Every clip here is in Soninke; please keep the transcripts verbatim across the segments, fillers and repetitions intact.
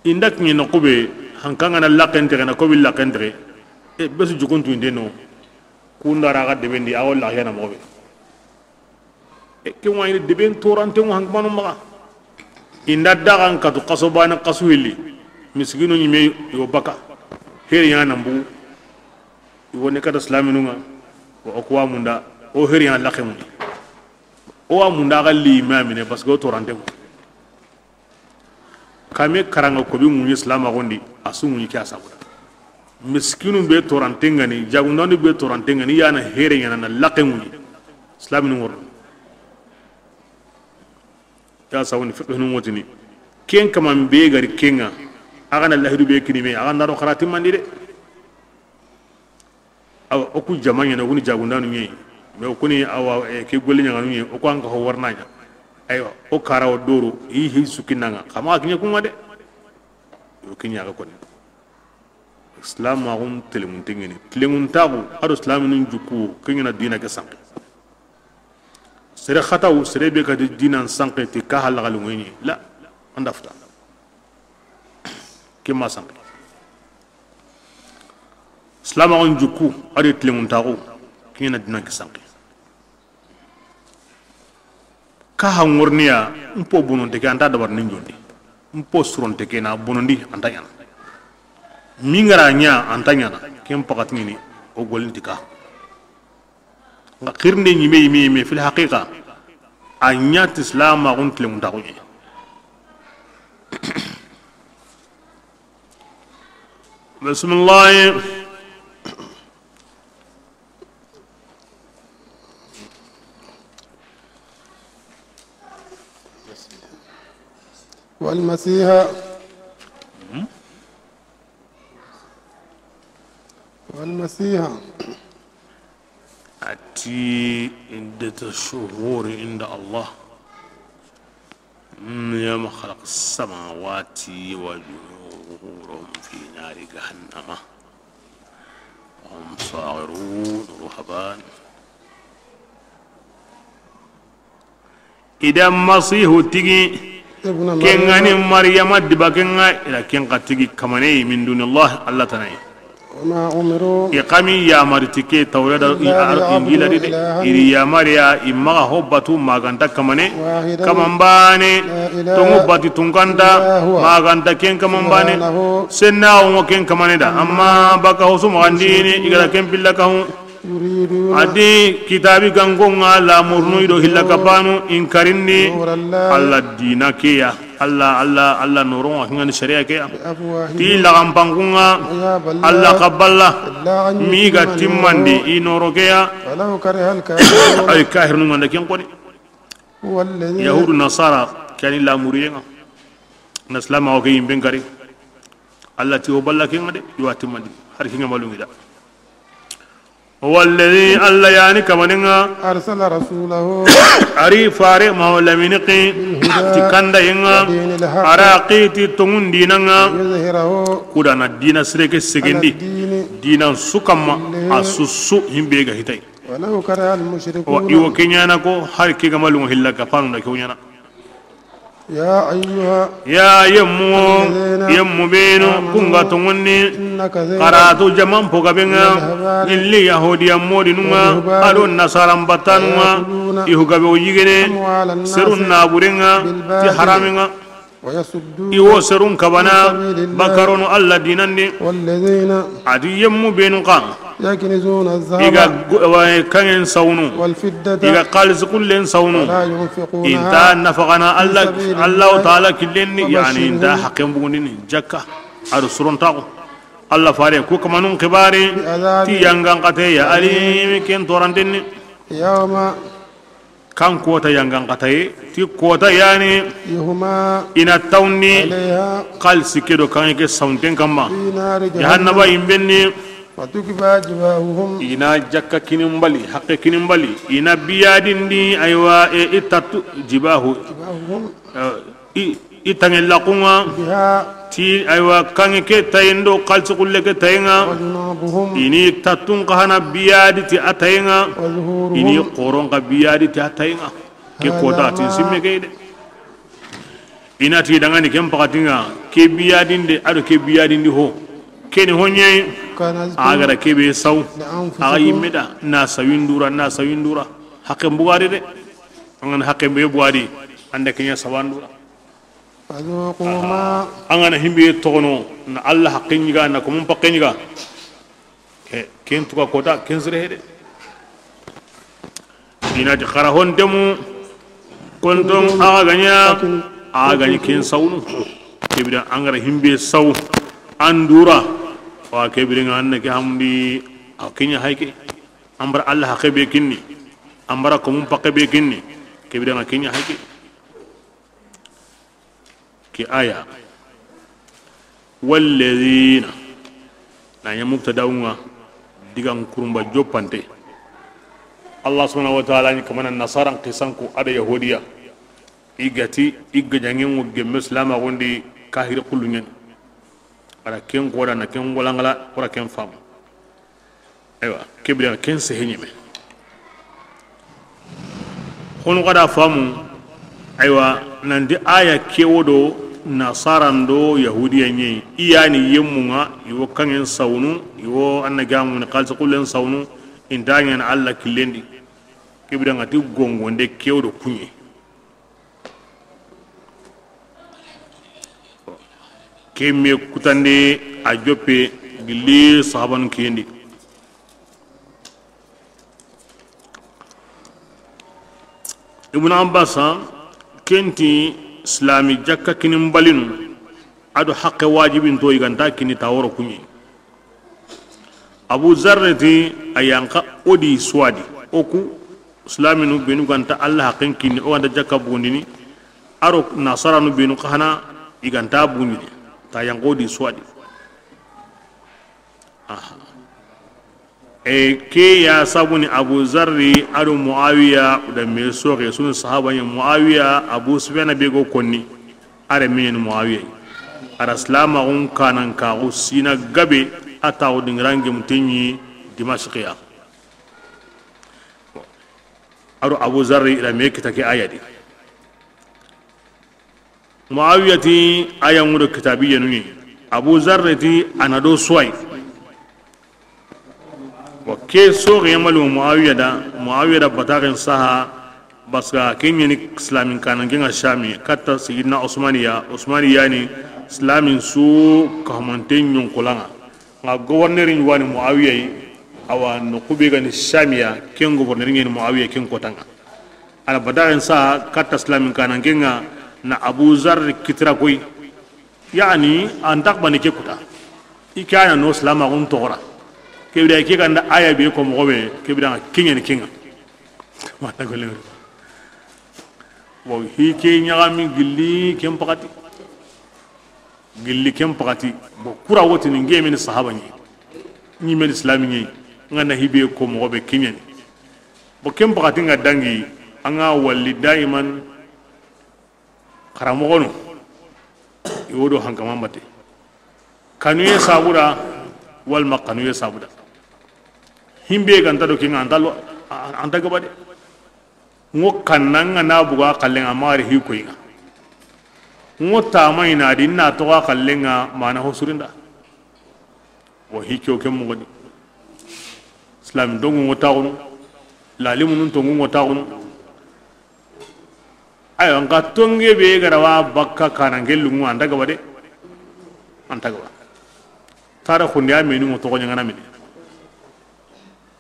I nda kiɲe noqu be, hankan ga na laxen texe, na kobi laxen texe, e, be su jukuntu inde no, kunda ra ga deben di, a wo laxiyana moxo be. E, ke wa yi ni deben toranten ŋa hankamanu maxa. I nda daxan katu xaso bane, xasu hilli, miskinu ɲime yo baka, heri ɲa na mbu, i wo ne kata silaminu ŋa, o ku wa munda, o heri ɲa laxe mundi, o wa munda ga li ma mine, parce que o toranten ŋa. Kame karanga kobi ŋuɲi silamaxun di, a su ŋuɲi ke a sabuda. Miskinu be toranten ŋa ni, jagundanu be toranten ŋa ni, ya na here ɲana na laxe ŋuɲi. Silaminu ŋorno. Ya sawuni fiqhinu ŋotini. Ken kaman be gari ken ŋa, a ga na lahidu be kini me, a ga na ro xarati mandi de. Awa, o ku jama ɲana, o ku ni jagundanu ɲe. Mais o ku ni, awa, e, ke golle ɲaxanu ɲe, o ku an ga ho warna ɲa. Aywa, o kara o doro, i hi sukinanga. Xa maxa kiɲe ku ŋa de. Yo kiɲa ga koni. Silamaxun telemunte ŋeni. Telemuntaxu, a do silaminu jukku, ke ɲana dina ke sanke. Sere xataw, sere be ga di dinan sanke ti ka halaxalu ŋeɲi. La, an da futa. Ke ma sanke. Silamaxun jukku, a do telemuntaxu, ke ɲana dinan ke sanke. Ka ha ŋorniya, n po bononte ke, an ta dabar ni jondi. N po suronte ke na bonondi, an ta ɲana. Mingara ɲa, an ta ɲana. Ken pakati ŋeni, o golinti ka. Nga xirinde ɲime, yime, yime, fil haqiqa, a ɲa ti silamaxun telemuntaxu ɲe. Bismillahi. والمسيح. والمسيح. A ti عدة الشهور عند الله من يوم خلق السماوات وجنوده ظهورهم في نار جهنم وهم صاغرون. رهبان. I da Masihu tigi, ابن مريم. Ken ŋa ni Mariyama diba ken ŋa, i da ken xa tigi kamane من دون الله, Alla tana yi. وما أمروا I xa ma yamari ti ke Tawreta, إلا ليعبدوا Injila di de. إلها I ri yamariya, i maxa ho batu ma ga nta kamane, واحدا kaman bane, لا إله tonŋu bati tunka nta, إلا هو ma ga nta ken kaman bane. سبحانه Senna o ŋo ken kamane da, amma baka ho su maxa ndini, i ga da ken pilla kahu. يريدون A di kitabi ganko ŋa lamurunu i do hilla kapanu, in karinni نور الله Alla dina ke ya. Alla, Alla, Alla noron ŋa, hingani sariya ke ya. بأفواههم Ti laxanpankun ŋa, ويأبى الله Alla xa balla, إلا أن يتم نوره mi ga timmandi i noro ke ya. ولو كره الكافرون Ay, kahirinu ŋa nda ken koni. هو الذي Yahudu, Nasara, ke ni lamuriyen ŋa. Na silamaxu ke yinben kari. Alla ti o balla ken ŋa de, i wa timmandi. Hari ken ŋa malungi da. هو الذي Alla ya ni kamanen ŋa. أرسل رسوله A ri fare Mahamadu Lamini xi بالهدى ti kandayen ŋa. ودين الحق A ra xi ti tonŋun dinan ŋa. ليظهره Ku da na dina sire ke على segendi. الدين Dinan su kamma, كله a su su himbe ga hitay. ولو كره Wa المشركون i wo ke ɲana ko, hari ke ga malungo hilla kapanu da ke wo ɲana. يا أيها Ya yemmu, الذين yemmu benu, آمنوا kun ga tonŋunni, إن كثيرا karatu jaman pogabe ŋa, من الأحبار gilli Yahudiya modinu ŋa, والرهبان a do Nasara battanu ŋa, ليأكلون i hugabe o yigene, أموال الناس serun na bure ŋa, ti بالباطل harami ŋa. ويصدون I wo serun kabana, عن سبيل الله bakarono Alla dinandi. والذين A di yemmu benu xa. يكنزون الذهب I ga gu-, wa-, kanŋen sawunu. والفضة I ga xalisi kullen sawunu. ولا ينفقونها I nta nafaqana في Alla, سبيل الله Alla Taala killen di, yani, i nta وبشرهم haqqen bugundini, jakka, a do surontaxu. Alla fare, ku kamanun xibari, بعذاب ti yangan xate ya, أليم alimi ken torantenni. يوم Kan kota yangan xataye, ti kota yani, يحمى i na tawndi, عليها xalisi ke do kanŋe ke sawnten kamma, في نار jahannaba جهنم yinbenni. فتكوى جباههم I na jakka kinin bali, haqqe kinin bali, i na biyadindi, aywa, e, i tattu, jibahu, جباههم e, i, i tanŋe laxun ŋa, بها ti, aywa, kanŋe ke tayen do, xalisi xulle ke tayen ŋa, وجنوبهم i ni tattun xa hana biyadi ti a tayen ŋa, وظهورهم i ni xoron xa biyadi ti a tayen ŋa. Ke هذا kota ti ما simme ke de. I na ti dangani ken paxati ŋa, ke biyadinde a do ke biyadindi ho. Ke ni ho ɲa yi, كنزكم a ga da ke be saw, لأنفسكم a ga yimme da, na sawindura, na sawindura. Haqqen bugadi de. An ga na haqqen be bugadi, an da ke ɲa sawandura. فذوقوا ما An ga na himbe toxono, na Alla haqqen ɲiga, na ko mun paqqen ɲiga. He, ken tuga kota, ken sire he de. I na ti xara hontemu, كنتم kuntum a ga ɲa, a ga ɲa ken sawunu. Ke bire an ga da himbe saw, an dura, wa ke bire ŋa an na ke hamdi, a ke ɲa hayke. An bara Alla haqqe be kinni, an bara ko mun paqqe be kinni, ke bire ŋa ke ɲa hayke. Ke aya, والذين, na ɲa mubtadawu ŋa, digan kurumba joppante. Allah subhanahu wa ta'ala ni kamana nasaran qisanku a da yahudiya. I ga ti, i gajaŋen ŋo gemme silamaxun di, kahiri xullu ɲa ni. A da ken ko da na ken walangala, wara ken famu. Aywa, ke bire ken sehe ɲeme. Xonu xa da famu, aywa, nanti aya ke wo do nasaran do yahudiya ɲa yi, i ya ni yemmu ŋa, i wo kaŋen sawunu, i wo an na gamuni xalisi xullen sawunu, i nta ɲaana Alla killen di. Ke bire ŋa ti gongonde ke wo do kuɲe. Ke me kutande a joppe gilli sahabanu kiyen di. Ibnu Abbas, ken ti silami jakka kinin balinu, a do haqqe wajibinto i ga nta kini ta woro kuɲi. Abu Zarre ti, a yanqa o di suwadi, o ku silaminu benu ga nta Alla haqqen kinni, o ga nta jakka bugundini, a do nasaranu benu xa hana i ga nta bugundini, ta yanqa o di suwadi. Aha. E, ke ya sabuni Abu Zarri a do Muawiya, o da me soxe, sunu sahaba ɲa Muawiya, Abu Sufyana be go konni. A renme ɲa ni Muawiya yi. A da silamaxun kanankaxu sina gabe, a taxu dingiran gemu teɲi Dimashqiya. A do Abu Zarri i da me kita ke aya di. Muawiya ti aya ŋudo kitabiyenu ɲi. Abu Zarri ti a na do suway. Wa ke soxe yamalu Muawiya da, Muawiya da bataxen saha, parce que ke ɲa ni silamin kanan ke ŋa Shami, katta Sayyidina Usmani ya, Usmani ya ni silamin su kahumanten ɲonkolanga. Nga gouverneur ɲi wani Muawiya yi, awa noqu be ga ni Shamiya, ken gouverneur ɲa ni Muawiya ken kotanga. A da bataxen saha katta silamin kanan ke ŋa na Abu Zarri kitira koy. Yani, an tax bani ke kuta. I ke a na no silamaxun toxora. Ke bire ke ga nda aya be ko moxo be, ke bire ŋa ke ɲa ni ke ŋa. Wata gole. Bon, hi ke ɲaxami gilli ken paxati. Gilli ken paxati. Bon, kura wotini nge meni sahaba ɲi. Ɲi meni silami ɲi. Nga na hi be ko moxo be ke ɲa ni. Bon, ken paxati nga dangi, a nga walli daiman xaramoxonu, i wo do hankama mbate. Kanuye sabuda, walma kanuye sabuda. Himbe ga nta do ke ŋa, a nta lo, a, a nta gaba de. Ŋo kanna nga na buga xalle ŋa, ma ri hi koy ŋa. Ŋo tama i na di na toxo xalle ŋa, ma na ho surinda. Wa hi ke wo ke moxo di. Islam tongu ŋo taxunu. Lalimunun tongu ŋo taxunu. Aywa, nka tonge be ga ra wa bakka kanan ke lungu, a nta gaba de. A nta gaba. Tara xundi a meni ŋo toxo ɲaŋana mini.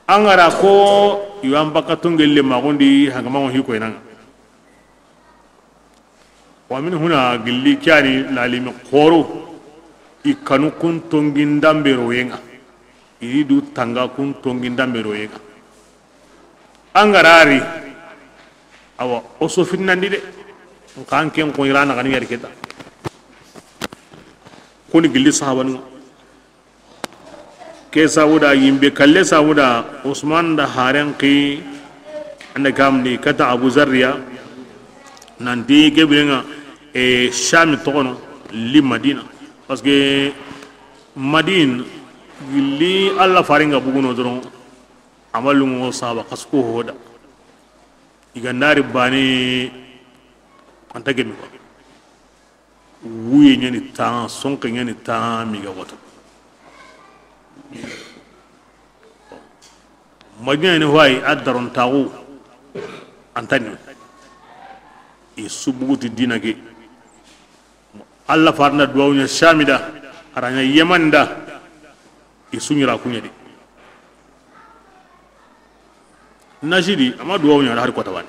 An ga ra ko i wa n bakka tonge le maxundi, hankama ŋo hi koy na ŋa. Wa min huna gilli ke yani lalimi xoro, i kanu kun tongin dambe roye ŋa. I ri du tanga kun tongin dambe roye ŋa. An ga ra ri, awa, o so finnandi de. Nka an ken ko i ra na gani yari keta. Kuni gilli sahabanu. Ke sabuda yimbe kalle sabuda Usman da haren ki anda gamni kata Abu Zarriya nanti ke birenga e Shami toxono li Madina. Parce que Madine gilli Allah faringa buguno doron, amalungo saba kasuko hoda. I ga ndari bane anta gemi ba. Wuye ɲani tan, sonke ɲani tan, miga wato. Madina ni hoyi a daron taxu antani. I su buguti dina ke. Allah farna duwawu ɲa Shami da, a ra ɲa Yaman da, i su ɲira kuɲa di. Najidi, ama duwawu ɲa da hari kota bane.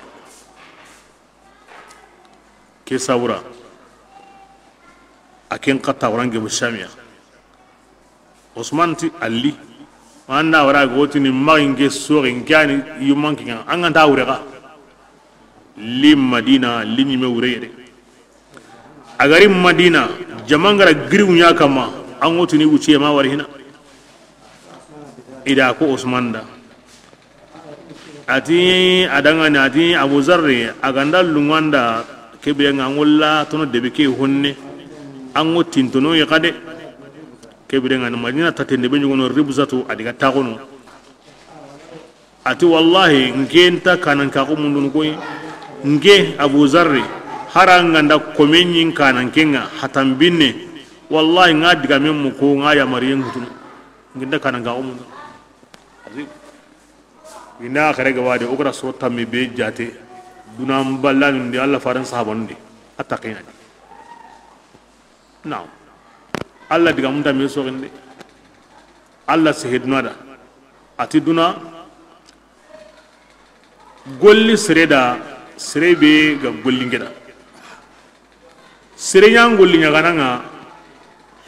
Ke sabura, a ken katta waran gemu Shamiya. Usman ti Ali, anda wara gotini maxi nke soxi nke ani yumanke ŋa, an ga nta wure xa. Li Madina, li ɲime wure yere. A gari Madina, jamangara giriwu ɲa kama, an gotini wuciye ma wari hina. Ida ko Usman da. Ati a dangani, ati Abu Zarri, a ganda lunganda kebe ŋa, an golla tono debe ke honne. An go tintono yi xade. Kebe ŋa ni Madina taten debe ɲugono Ribzatu, a diga taxunu. Ati wallahi, nke nta kanan kaxu mundunu koyi. Nke Abu Zarri, hara nganda komen ɲin kanan kenga hatan binne. Wallahi, nga diga men mu ko nga yamariyen kutunu. Nke nta kanan kaxu mundunu. Ina xere ga wade, o gara soro tammi be jate. Duna mballanu ndi Allah faran sahabanu ndi. A taqina di. Naam. Allah diga mun tammi soxinde. Allah sehe duna da. Ati duna golli sere da, sere be ga golli ngeda. Sere ɲa golli ɲagananga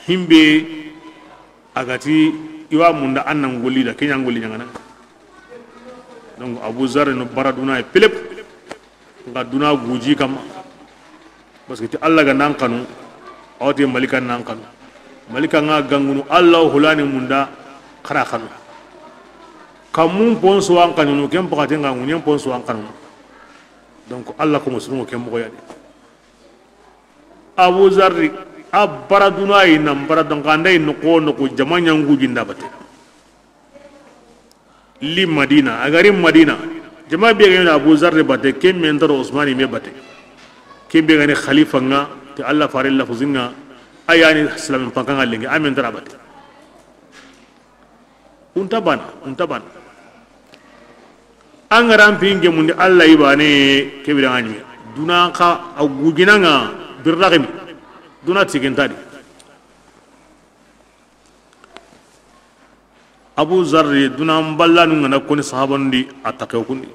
himbe a gati iwa munda annan golli da ke ɲa golli ɲagananga. Donc Abu Zarri no bara duna e pelep. Nga duna guji kama. Parce que ti Allah ga nan kanu, awti malika nan kanu. Malika nga gangunu Allah hulani munda xara kanu. Kamun ponso an kanu, ken pakati nga ngunyen ponso an kanu. Donc Allah ko musulmo ken mo yadi. Abu Zarri a bara duna yi nan bara don kanda yi no ko no ko jamanya nguji nda bate. Li Madina, a gari Madina. Jama be ga ni Abu Zarri bate, ken men taro Usmani me bate. Ken be ga ni khalifa nga, te Allah fare lafuzin nga, ayani islamin pankanga lengi, amen tara bate. Unta bana, unta bana. An garan pinge mundi Allah ibane kebira ngani. Duna ka a gujinanga birragimi. Duna tigentadi. Abu Zarri duna mballanu ngana koni sahabandi a takew kundi.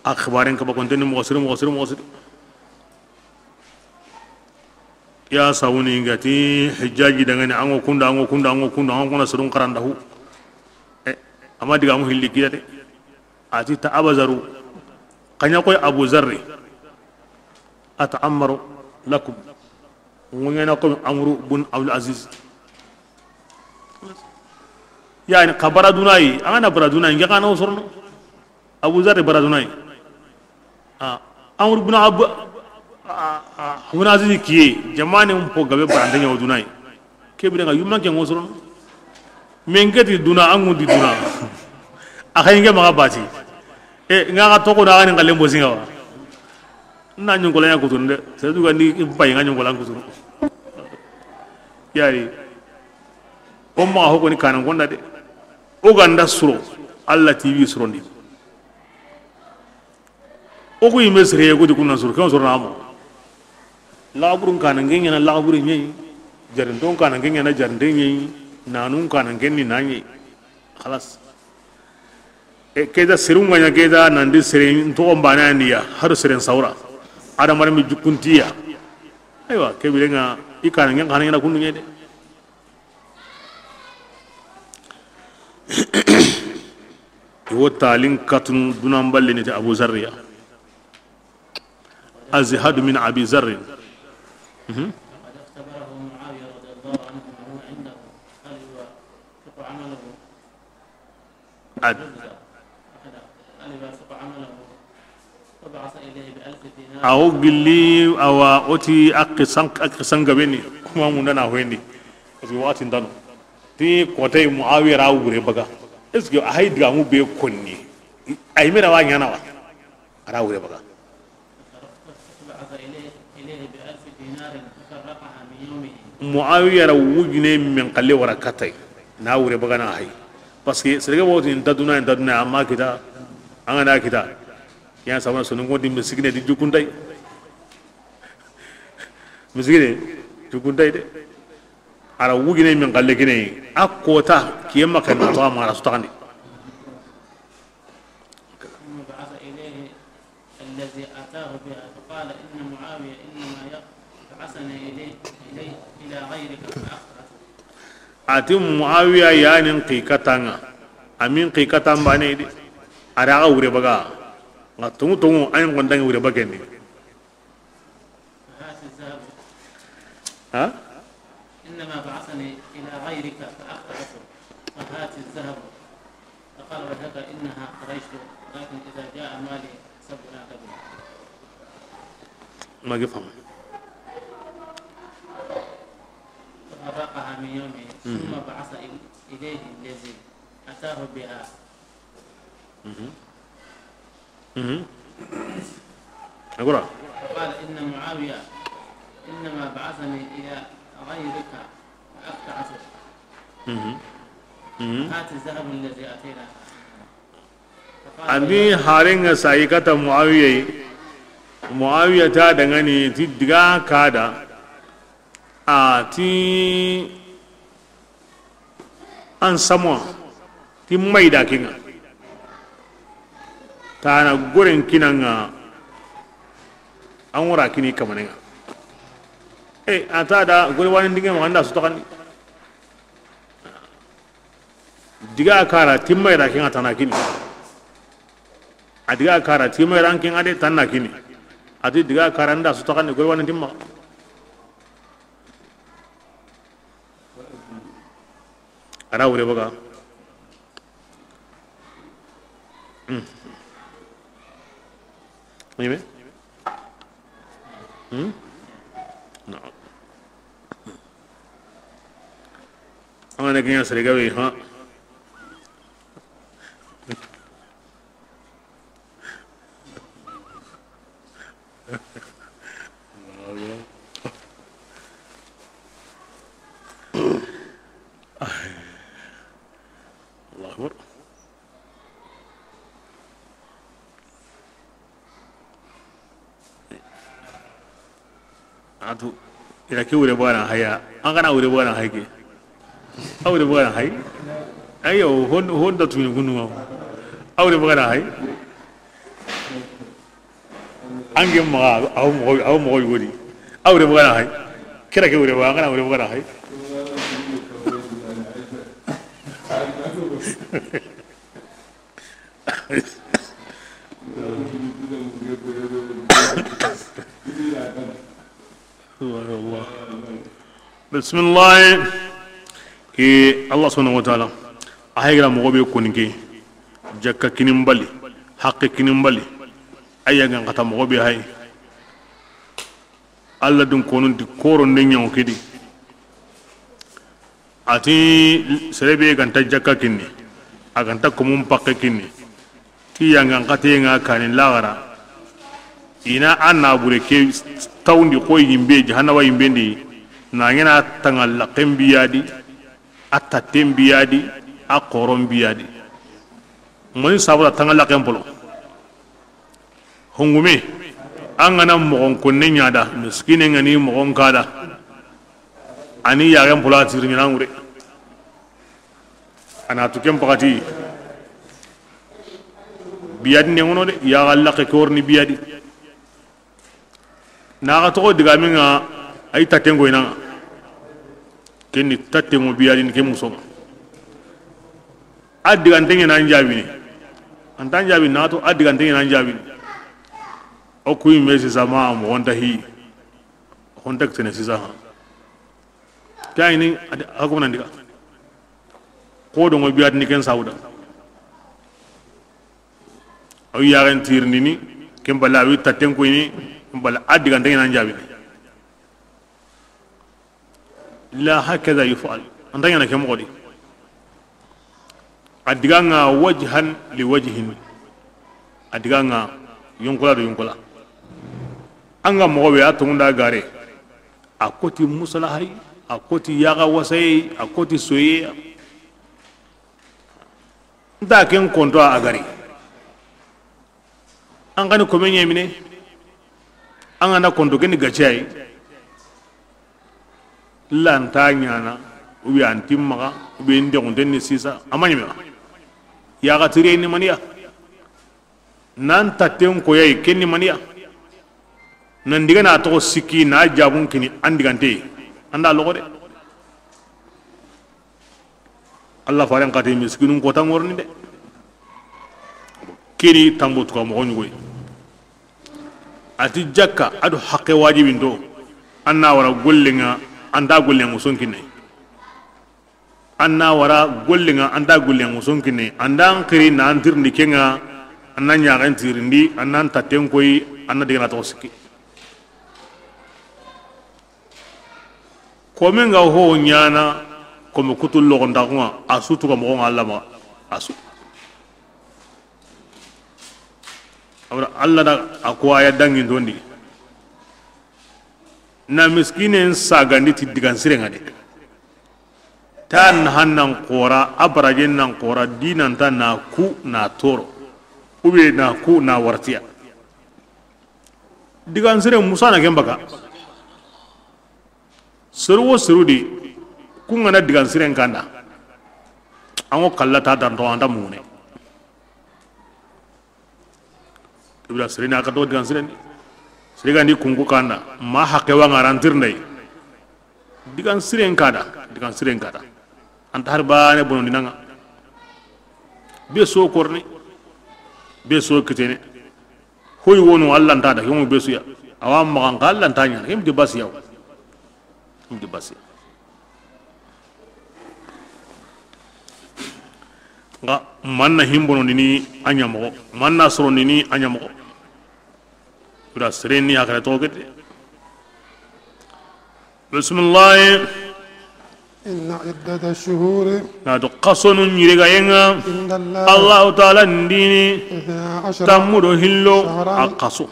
A xibaren kaba konteni moxo siri, moxo siri, moxo siri. Ya sawuni ngati Hijjaji dangani, ango kunda, ango kunda, ango kunda, ango kuna surun karandahu. E, ama diga mu hilli kiyade. Ati ta Abazaru. Kanya koy Abu Zarri. Ata Ammaru lakum. Ngunyana ko Amru bun Abdul Aziz. Yani ka bara dunayi, angana bara dunayi, nge kana usurno. Abu Zarri bara dunayi. Ah, Amru bun Ab-, ah, ah, Abdul Aziz kiye, jamane um po gabe bara ndenya dunayi. Kebire nga yumman ke ngosuron. Men keti duna, angu di duna. A xayi nge maxa bati. E, nga xa toxo na xani ngalen bosinga wa. Na ñongola ña kutunu de. Sedu ga ni bay nga ñongola kutunu. Yari. O ma ho ko ni kanan gonda de. O ganda suro. Allah T V surondi. O ku yime sere ko di kunna suro, ken suro namo. Laxaburun kana nge ñana laxabure ñeyi. Jarinton kana nge ñana jarinte ñeyi. Nanun kana nge ni na ñeyi. Xalas. E, keda serun ga ña keda nandi sere ntoxo mbane andiya, haro seren sawra. Adamaren mi jukuntiya. Aywa, kebire nga i kana nge xana ñana kundu ñe de. I wo talin katunu dunan balle ni ti Abu Zarriya. Azhadu min Abi Zarrin. Mhm. Ad-, awo gilli awa oti a xisan, a xisan gabeni kuma munda na hoyndi. Parce que waxati ndano ti kotay Muawiya ra wure baga. Est-ce que a hay digamu be konni? Ay mena wa ñana wa. A ra wure baga. بعث إليه، إليه بألف دينار ففرقها من يومه. Muawiya ra wujine men xalle wara katay. Na wure bagana hay. Parce que serege woti nta duna, nta duna, amma kita, an ga na kita. Yan sabana sunu ngodi misigine di jukuntay. Misigine jukuntay de. A ra wujine men xalle kine. A kota kiyema kan to amara sutandi. ثم بعث إليه الذي أتاه بها فقال إن معاوية إنما يبعثني إليه، إليه، إلى غيرك فأخطأت. A ti Muawiya ya nin xi katanga, a min xi katan bane de. A ra ga wure baga. Nga tungu tungu, ayin gondang wure bagen ni. فهات الذهب. ها؟ إنما بعثني إلى غيرك فأخطأت، فهات الذهب. فقال ويحك إنها قريش، ولكن إذا جاء مالي سبناك به. ما قفهم. ففرقها من يومه، ثم بعث إل-، إليه الذي أتاه بها. Mhm. Mhm. Agora. فقال إن معاوية إنما بعثني إلى غيرك فأخطأت. Mhm. Mhm. هات الذهب الذي أتيناك. فقال andi يا harenga sayi kata Muawiya yi. Muawiya ta dangani ti diga kada. A ti an samwa ti mayda kinga. Tana goren kinanga an wara kini kamanenga. E, a ta da gore wani ndinge ma anda su taxandi. Diga kara ti mayda kinga tana kini. A diga kara ti mayda kinga de tana kini. A ti diga kara nda su taxandi gore wani timma. A ra wure baga. Hmm. Yime? Hmm? No. An ga na kiɲa sere gabe, ha? Allahu akbar. A tu, ina ke wure bana haya, an kana wure bana hay ke. A wure bana hay. Ayo, hon, hon da tuni kunu ma. A wure bana hay. An ke ma, aw mo, aw mo yodi. A wure bana hay. Kira ke wure bana, an kana wure bana hay. Bismillah. Ke Allah subhanahu wa ta'ala, a haygira moxo be koni ke, jakka kinin bali, haqqe kinin bali, a yangan kata moxo be hay. Allah dun konun ti koro ne ɲawo kedi. A ti sere be ganta jakka kinni, a ganta komun pakke kinni, ti yangan xateyen ŋa kani laxara, ina a nabure ke tawndi xo yimbe, jahannaba yimbe ndi, na ɲana tanga laxen biyadi, a tatten biyadi, a xoron biyadi. Mani sabura tanga laxen polo. Hongume, an gana moxon konne ɲa da, miskine ngani moxon ka da, ani yaxen pula tiri ɲana ŋure. A na tu ken paxati, biyadi ne ŋono de, yaxa laxe ke worini biyadi. Na xa toxo digame ŋa, ay tatten goyna ŋa. Ken ni tatten ŋo biyadi ni ken muso ŋa. A digante ɲana an jaabini. An ta an jaabini, na to a digante ɲana an jaabini. O kuyi me sisa ma moxon ta hi. Xonta kitene sisa ha. Kayini a ko nan diga. Ko do ŋo biyadi ni ken sawuda. Aw yaxen tirindini, ken bala awi tatten kuyini, ken bala a digante ɲana an jaabini. La hakaza yufal. An ta ɲana ke moxo di. A diga ŋa wajhan li wajhin. A diga ŋa yonkola do yonkola. An ga moxo be, a tonŋunda gare, a koti musalahayi, a koti yaxa wasayeyi, a koti soyeya. Nta ken konto a gari. An xa ni kome ɲemine, an ga na konto ke ni gaciyayi. Lanta ɲana, ou bien an ti maxa, ou bien n dexunten ni sisa, a ma ɲeme xa. Yaxa tire ni maniya. Nan tatten koyayi, ken ni maniya. Nan diga na toxo sikki, na jabun kini, an digante. An da loxo de. Allah faren xati miskinun kota ŋorni de. Keni tambo tuka moxo ɲugoy. A ti jakka a do haqqe wajibinto. An na wara gollenŋa, an da gollen ŋuson kinne. An na wara gollenŋa, an da gollen ŋuson kinne. An da an xiri na an tirindi kenŋa, an na ɲaxen tirindi, an na an tatten koyi, an na digana toxo sikki. Komen ga ho ɲana, kome kutul loxontaxunŋa, a su tuga moxonŋa Allah maxa, a su. Awra Allah da a ko aya dangintondi. Na miskinen sagandi ti digan sirenŋa de. Ta na hannan xora, a barajen nan xora, dinanta na ku na toro. Ou bien na ku na wartiya. Digan siren Musa na ken baga. Seru wo seru di, kun ga na digan siren kanda. An ŋo kalla ta danto an ta mune. Ibra sere ni a ka to digan siren di. Sere ga ndi kunku kanda, ma haqqe wa ŋa rantir ndey. Digan siren kada, digan siren kada. An ta har bane bonondi naŋa. Be so korne, be so kitene. Hoy wono Allah nta da, yomo be su ya. Awa maxa n xa Allah nta ɲana, yim di basiya. Yim di basiya. Nga manna himbono ndini a ɲa moxo, manna soro ndini a ɲa moxo. Bira sere ni hakare to gete. Bismillah. إن عدة الشهور Na to xasonu ɲirigayenŋa, عند الله Allahu Taala ndini, اثنا عشر tammu do hillo, شهرا a xaso.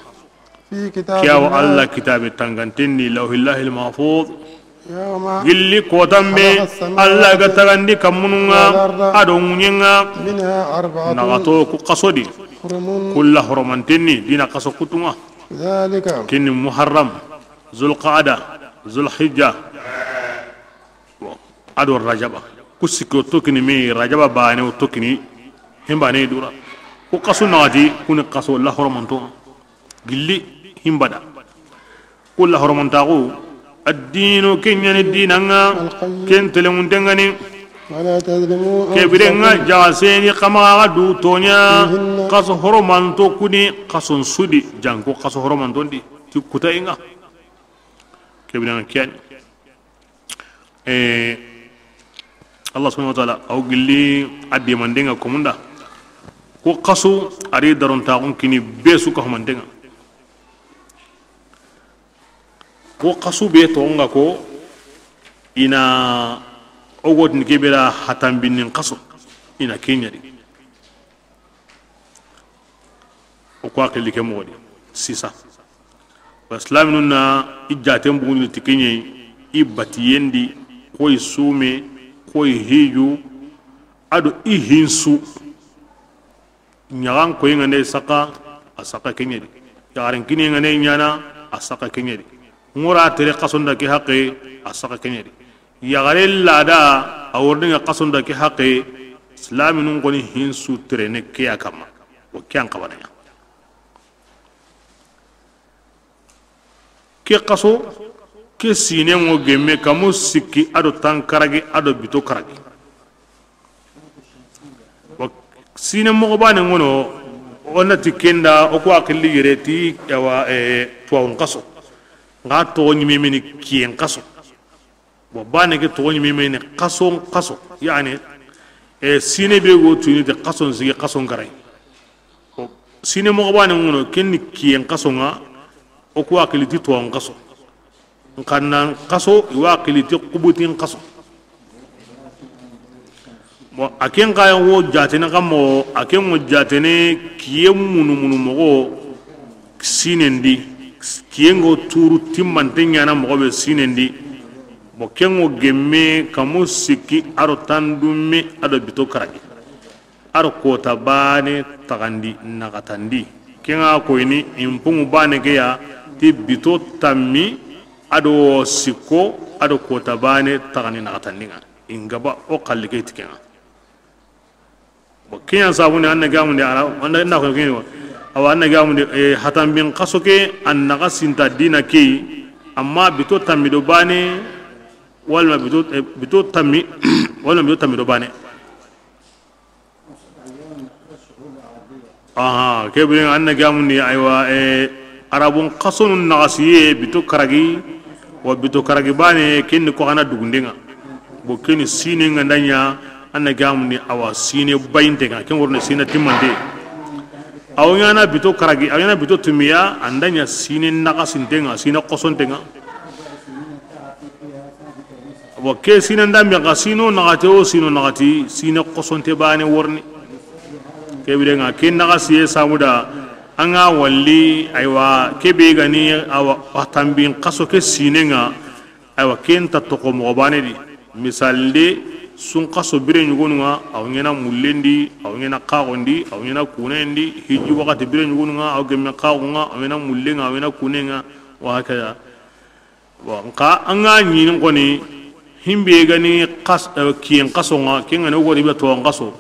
في كتاب Kiyawa الله Allah kitabe tanganten ni Lawhil Mahfuz. يوم Gilli kotambe, خلق السماوات Allah ga tagandi kammununŋa, والأرض a do ŋuɲenŋa. منها أربعة Naxato ku xaso di, حرم kulla horomanten ni, dina xaso kutunŋa. ذلك Kini Muharram, Zulqaada, Zulhijja. Bon, a do Rajaba. Ku sikki o tokini me Rajaba bane o tokini. Himbane dura. Ku xasu naxati, kuni xaso la horomanto. Gilli himbada. Ku la horomantaxu. Addinu kenyani dinanŋa. القيم Ken telenŋuntenŋani. ولا تظلموا Kebirenŋa أنفسكم jaxaseni xamaxa du toɲa. فيهن Xaso horomanto kuni xason sudi. Janko xaso horomantondi. Ti kutayenŋa. Kebirenŋa kiyani. Eh, Allah subhanahu wa taala, aw gilli a demandenŋa komunda. Ko xasu, a ri darontaxun kini be su ka humantenŋa. Ko xasu be toxonŋa ko, ina ogot ni kebera hatambinin xaso, ina kenyadi. O ko a xilli ke moxo di sisa. Wa silaminu na i jaten bugundini ti keɲeyi, i batiyendi, koyi sume, koyi hiju, a do i hinsu. Ɲaxan koyi ŋa ne saka, a saka keɲedi. Yaxaren kini ŋa ne ɲana, a saka keɲedi. Ŋora tere xasonda ke haqe, a saka keɲedi. Yaxare lada a wordinŋa xasonda ke haqe, silaminun koni hinsu terene ke ya kamma. O ke an xabanaya. Ke xaso, ke sinenŋo gemme kamu sikki a do tankaragi a do bito karagi. Wa sine moxo bane ŋono, o nati kenda, o ku a xilli yere ti, awa, eh, tuwawun xaso. Nga toxo ɲimemeni kiyen xaso. Bon, bane ke toxo ɲimemeni xason xaso. Yani, eh, sine be go tuni ti xason sigi, xason karay. Bon, sine moxo bane ŋono, ken ni kiyen xaso ŋa, o ku a xilli ti tuwawun xaso. Nxannan xaso, i wa xilli ti xubutin xaso. Bon, a ken xa wo jatene xa moxo, a ken wo jatene kiye munu munu moxo sinen di. Kiyengo turu timmante ɲana moxo be sinendi. Bo kengo gemme kamu sikki aro tandumme ado bito karagi. Aro kota bane taxandi naxatandi. Kenga koyini impungu bane ke ya ti bito tammi ado sikko ado kota bane taxandi naxatandinga. Ingaba o xalli ke ti kenga. Bon, keɲan sabundi an na gamundi ara, an na ko keɲo. Awa, an na gamundi, eh, hatambin xaso ke, an naxa sinta dina ke, amma bito tammi do bane, walma bito, eh, bito tammi, walma bito tammi do bane. Aha, ke bire an na gamundi, aywa, eh, arabun xasonun naxasiye, bito karagi, wa bito karagi bane, kenni ko xana dugundenga. Bo keni sine nga ndanya, an na gamundi awa sine bayintenga, ken worne sine timmante. Aw ɲana bito karagi, aw ɲana bito tumiya, andanya sine naxasintenga, sine xosontenga. Bon, ke sine ndambe xa sino naxati o sino naxati, sine xosonte bane worni. Ke bire nga, ke naxasiye samuda, an ga walli, aywa, ke be gani, awa, tambin xaso ke sine nga, aywa, ken ta toxo moxo bane di. Misalinde, sun xaso bire ɲugonu nga, aw ɲana mullendi, aw ɲana xaxondi, aw ɲana kunendi, hijju waxati bire ɲugonu nga, aw gemme xaxu nga, aw ɲana mullenga, aw ɲana kunenga, wa hakada. Bon, nxa an ga ɲini koni, himbe gani xas-, eh, kiyen xaso nga, ken gani wori be to xaso.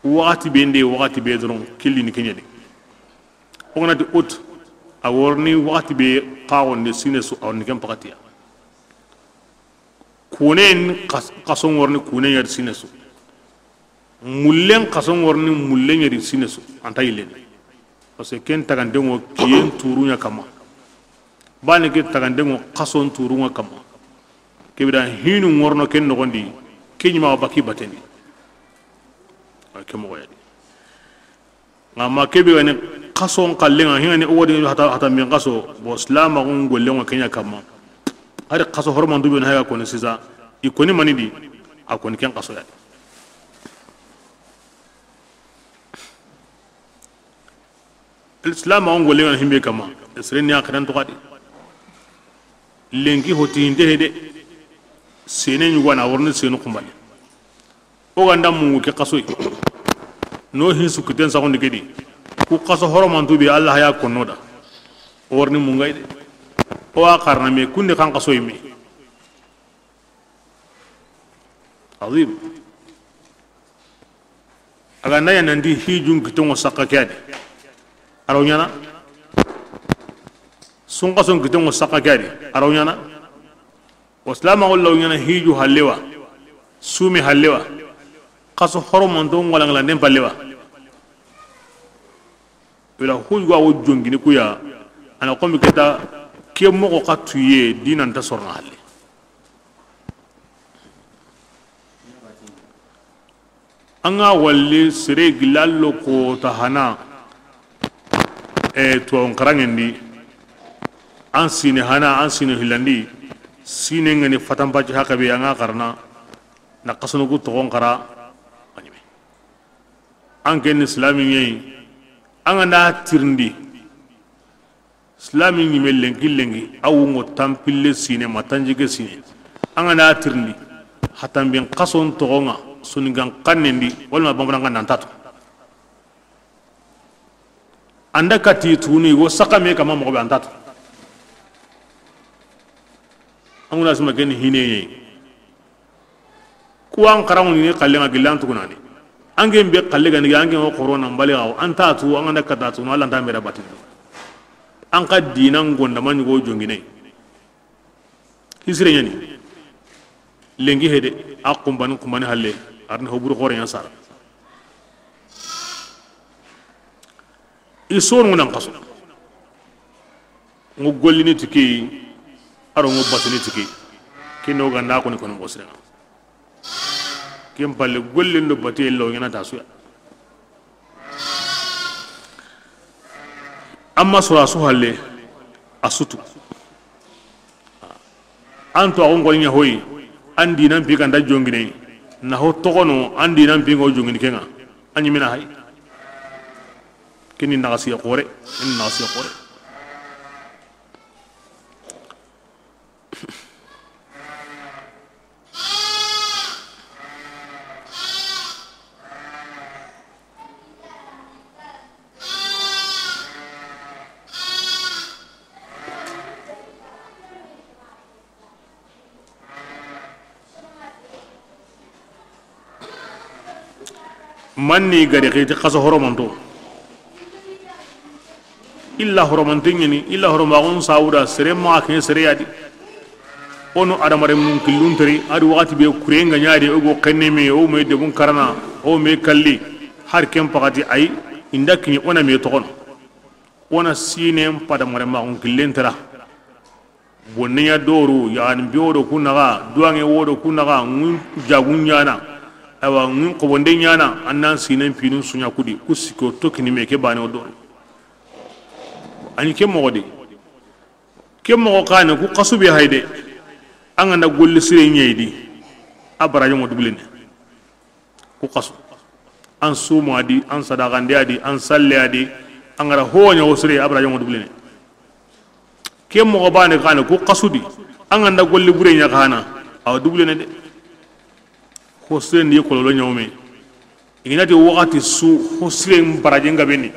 Waxati be nde, waxati be doron, killi ni keɲedi. O gana ti août, a worni waxati be xaxonde sine su, a worni ken paxatiya. Kunen xas-, xason worni kunen yadi sine su. Mullen xason worni mullen yadi sine su. Anta yilleni. Parce que ken tagantengo kiyen turunya kama. Bani ke tagantengo xason turunga kama. Kebida hinu ngorno ken nogondi. Kenyima baki batendi. Ke moxo yadi. Nga ma kebe gani xason kallenga hingani o wodi hata, hata min xaso, bo silamaxun gollengo kenya kamma. Hari xaso hormantu be na haya koni sisa, i koni manidi, a koni ken xaso ya. Silamaxun gollenga himbe kamma, sireni ya xeran to xadi. Lenki hoti hinde hede, sene ɲugana worni senu xumbane. O ganda mungu ke xasoyi. No hin su kiten saxundi kedi. Ku xaso horomantu be Allah ya konno da. O warni mungay de. O a xarna me kundi kan xasoyi me. Azim. A ganda ya nandi hijun kitongo sakka ke adi. Araw ɲana. Sun xason kitongo sakka ke adi. Araw ɲana. Wa silamaxu law ɲana hiju hallewa, sumi hallewa, xaso horomanto ŋalanŋalanden pallewa. Ila hujuga wo jongini kuya, ana komi keta ke moxo xa tuye dinanta sorona halle. An ga walli sere gillallo kota hana, e, tuwawun xaranŋen di, an sine hana, an sine hillandi, sine ngani fatanpaci hakabe, an ga xarana, na xasunu ku toxon xara, a ɲime. An ken ni silami ɲeyi, an ga na tirindi, Silami ɲime lenki lenki, a wungo tanpille sine ma tanjike sine. An ga na tirindi, hatambin xason toxonga, sunigan xannendi, walma bambanan ga nantatu. Anda kati tuni, wo sakame kama moxo be antatu. An guna sima ken hineye. Kuwan xaranŋu ni xalle ŋa gillan tugunani. An ke be xalle gani, an ke ŋo xoro na mbali xawo, an ta tu, an ga na kata tu, no Allah nta mera batindi. An xa dinan gonda ma ɲugo jongine. Hisire ɲani. Lenki hede, a xumbani, xumbani halle, arni hoburu xore ɲa sara. I sonu nan xaso. Ŋo gollini ti ke yi, a ro ŋo batini ti ke yi. Ken do ganda koni koni moxo sirenŋa. Ken palle gollen do batiye law ɲana ta suya. Amma sora su halle a sutu. An to axun goliɲa hoyi, an dinan pi ganda jongine, na ho toxono an dinan pi ŋo jongini kenŋa, a ɲimina hay. Kini naxasiye xore, kini naxasiye xore. Manni gari xiti xaso horomanto. Illa horomante ɲani, illa horomaxun sawuda, sere maxa ke sere yadi. Ono adamaren mun killun teri, adi waxati be kurenga ɲadi, o go xenne me, o me debun karana, o me kalli, har ken paxati ay, inda kiɲi ona me toxono. Ona sinen padamaren maxun killen tera. Bonneya doru, yani bi wodo kunaga, duwange wodo kunaga, ngun jagun ɲana. Awa, ngun xobonde ɲana, annan sinen pinin suɲa kudi, ku sikko tokini me ke bane o doru. Ani ke moxo di. Ke moxo kane, ku xasu be hayde. An ganda golli sire ɲeyidi. A barajongo dubulene. Ku xasu. An sumu adi, an sadaxande adi, an salle adi, an gara hoɲa wo sire, a barajongo dubulene. Ke moxo bane kane, ku xasu di, an ganda golli bure ɲa kana, awa dubulene de. Ho sire ndi kololo ɲawme. Iginati waxati su, ho sire barajen gabeni.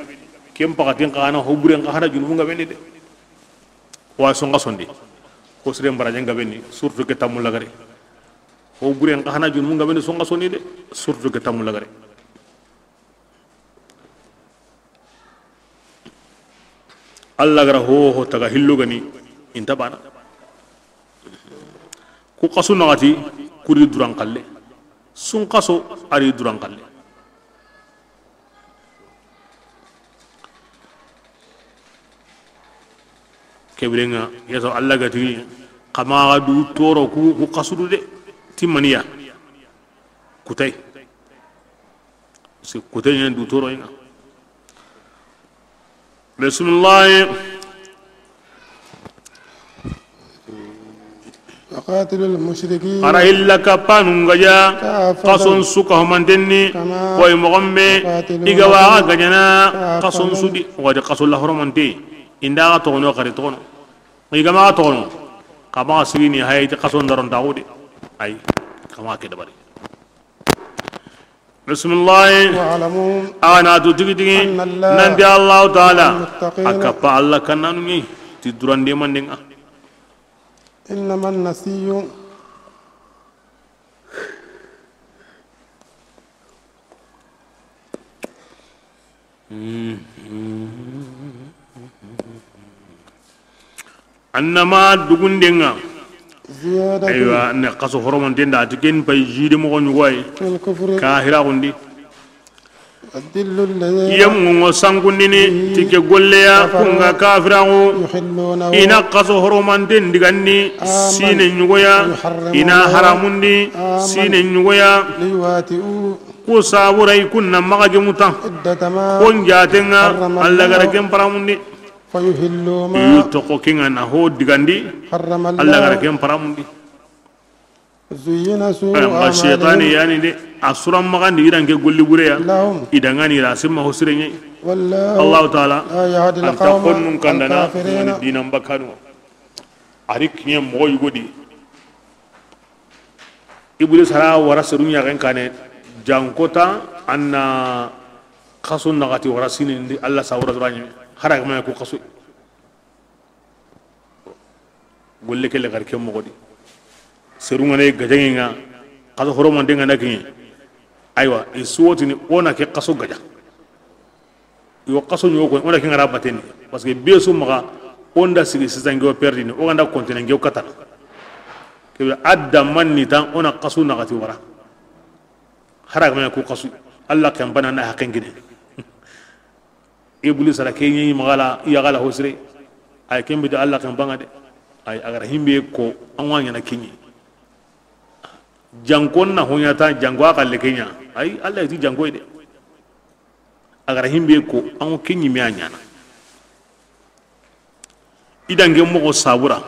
Ken paxatin kana, ho buren kana, junubun gabeni de. Wa songa sondi. Ho sire barajen gabeni, surtout ke tamu lagare. Ho buren xa hana junubun gabeni songa soni de, surtout ke tamu lagare. Allah gara ho ho taga hillo gani inta bana. Ku xasu naxati kuri duran xalle. Sun xaso ari duran xalle. Kebirenga yeso Allah gati kama du toro ku, ku xasudu de timmaniya kutay. Si kutay ɲen du toro ɲa. Bismillah. وقاتلوا المشركين Ara illa kapanu ngaja كافة xason suka homantenni كما koy moxombe يقاتلونكم iga waga ganyana كافة xason sudi wadi xason la horomante inda ga togono xari togono iga maga togono kama sigini hayati xason daron taxudi ay kama ke dabari. Bismillahi. واعلموا Awa na tu tigi tigi أن الله nanti Allahu Taala مع المتقين a kappa Allah kannanu ni ti durande mandenga. إنما النسيء Annama dugundenga. زيادة Aywa, ne xaso horomanten da, a ti ken pay jidi moxo ɲugoy. في الكفر Kahira gundi. يضل الذين Yemmu ngo sankundini, ti ke golleya, كفروا kunga kafiraxu. يحلونه Ina xaso horomanten diganni, آما sine ɲugoya. ويحرمونه Ina haramundi, آما sine ɲugoya. ليواتئوا Ku saburai kunna maxa gemuta. عدة ما Kon jatenga, حرم Allah gara الله ken paramundi. فيحلوا ما Iyu toko kenga na ho digandi, حرم Allah gara الله ken paramundi. زين سوء Aya, ma shaytani أعمالهم yani de, a suran magandi iranke golli bureya, لهم idangani ra simma ho sirenye. والله Allahu Taala, لا يهدي anta القوم konnun kandana, الكافرين. Mani dinan bakanu. Ari kiyen moxo yugodi. Iblis hara wara serun yaxen kane, jankota, anna xasu naxati wara sinindi, Allah sa wara zuranye, hara gama ku xasu. Golle kelle gar ke moxo di. Serungane gajangenga, xaso horomandenga na kiyen. Aywa, i suwotini ona ke xaso gaja. Yo xaso ɲogo ko, ona ke ngara bateni. Parce que be su maxa, onda sigi sisan ngewo perdini, o ganda kontene ngewo katana. Kebe adda manni tan, ona xasu naxati wara. Hara gama ku xasu, Allah ken bana na haqqen gine. Iblis ara ke ɲi magala, ya gala hosire. Ay kembe de Allah ken banga de. Ay agara himbe ko, an wa ɲana kiɲi. Jankon na hoɲata, janko a xalle kenya. Ay, Allah ti janko de. Agara himbe ko, an wo ke ɲime a ɲana. Idange moxo sabura.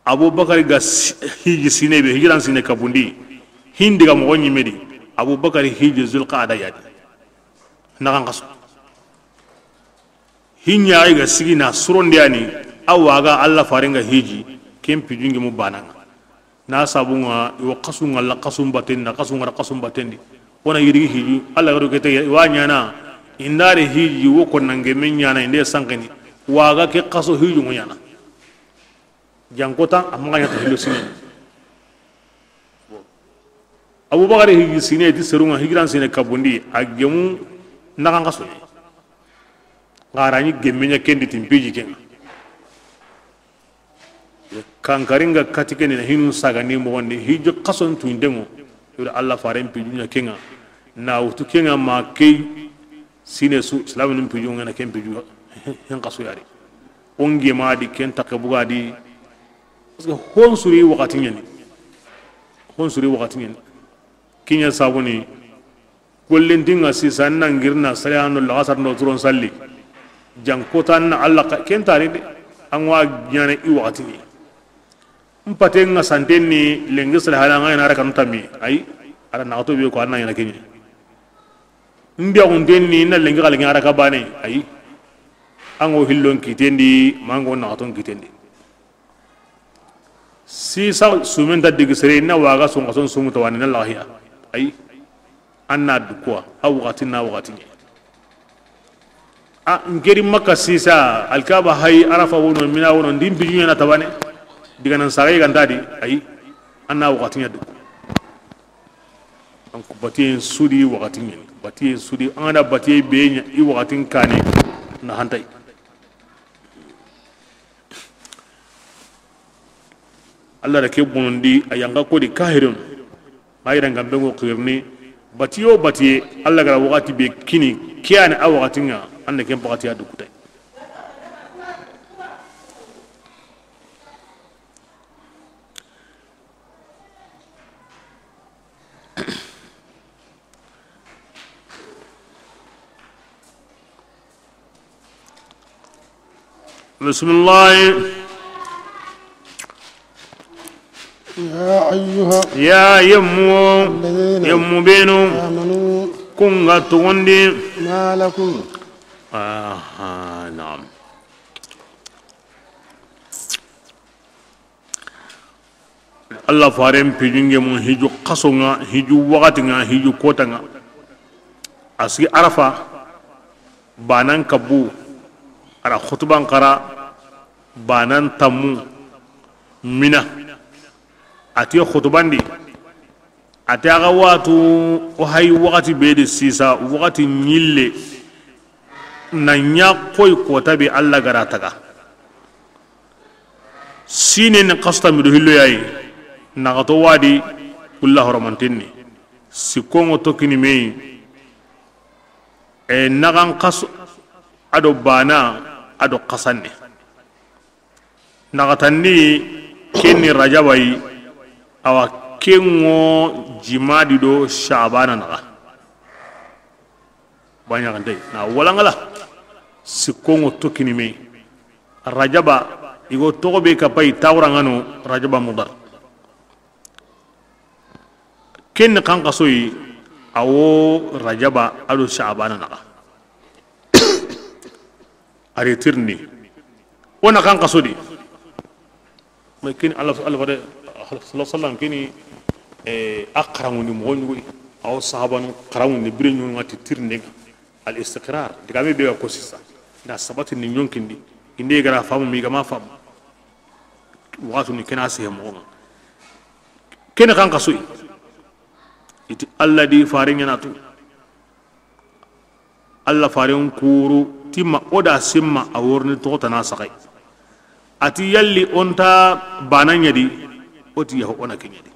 Abubakar ga si-, hiji sine be, hijiran sine kabundi. Hindi ga moxo ɲime di. Abubakar hiji Zulqaada yadi. Naxan xaso. Hinya ay ga sigi na surondiyani. Awa ga Allah farenga hiji. Ken pijunge mu banaŋa. Na sabunŋa, i wo xasu ŋa la xasu n batendi, na xasu ŋa ra xasu n batendi. Wo na yirigi hiju, Alla ga do ke tege, i wa ɲaana, i nda ri hiji wo ko nange me ɲaana, i nde sanqini, wa ga ke xaso hiju ŋo ɲaana. Janko ta, a maxa ɲa ta hillo sine. Abubakar hiji sine ti seru ŋa, hijiran sine kabundi, a gemu naxan xaso. Ŋa ra ɲi gemme ɲa kendi ti n piji ke ŋa. Kankaringa kati keni na hinu sagandi moxondi, hiju xason tuindenŋo. Yura Alla faren piju ɲa ke ŋa. Na wutu ke ŋa ma ke sine su, silaminu piju ŋa na ken piju hen xasu yari. O ngema di ken taxe buga di. Parce que hon suri waxati ɲani. Hon suri waxati ɲani. Kiɲa sabuni. Gollentinŋa sisa, n na ngirna sali hando laxasar ndo turon salli. Janko ta n na Alla xa, ken tari de. An wa ɲaana i waxati ni. N paten ŋa santen ni lengi sali hana ŋa ina raka n tammi. Ayi. Ara naxato be ko an na ɲaana keɲe. N biya xunten ni na lengi xalgi ara ka bane. Ayi. An go hillon kitendi, mango naxaton kitendi. Sisa sumen ta digi sere na waga sun xason sumu tawani na lahiya. Ayi. An na dukuwa, a waxati na waxati ɲe. A n keri Makka sisa, Alkaba hayi, Arafa wono, Mina wono, n di n piju ɲaana tabane, diga nan saga i ga nta di, ayi, an na waxati ɲa duku. Donc, batiyen su di waxati ɲani, batiyen su di, an ga na batiye be ɲa, i waxatin kane, na hantay. Alla da ke bonondi, a yanqa ko di kahirin. Ma yiran gambe ŋo xirini, batiyo batiye, Alla ga ra waxati be kini, ke yani a waxati ŋa, an na ken paxati a dukutay. بسم الله. يا أيها Ya yemmu, الذين yemmu benu, آمنوا kunga tugundi. ما لكم Aha, naam. Alla faren pijunge mu hiju xaso ŋa, hiju waxati ŋa, hiju kota ŋa. A sigi Arafa, banan kabu, a ra xutuban xara, banan tammu, Mina. A ti xutubandi, a ti axa watu, o hayi waxati be di sisa, waxati ɲille, na ɲa koy kota be Alla ga ra taga. Sine ni xasu tammi do hillo yayi, naxato wadi, kulla horomanten ni. Sikkonŋo tokkini meyi, e, naxan xasu, a do bana, a do xasanne. Naxatandi, ken ni Rajaba yi, awa, ken ŋo Jimadi do Shabana naxa. Baɲaxantey na walaŋala. Sikkonŋo tokkini me. Rajaba, i go toxo be kapay tawraŋano, Rajaba Mudar. Ken ni xanxasoyi, a wo Rajaba a do Shabana naxa. A ri tirindi. O na xanxaso di. Mais kini Alla, Alla fare, sallallahu alayhi wasallam, kini, eh, a xaraŋundi moxo ɲugoy. A wo sahabanu xaraŋundi bire ɲugoy ŋa ti tirinde ŋa. Al istiqrar. Diga me be ga ko sisa. Na sabati ni ɲonkindi. Inde gara famu mi ga ma famu. Waxatu ni kena sehe moxo ŋa. Kene xanxasoyi. I ti Alla di fare ɲaana tu. Alla faren kuru ti ma o da simma a worini toxo tana saxay. A ti yalli o nta bana ɲa di, o ti yaho o na ke ɲa di.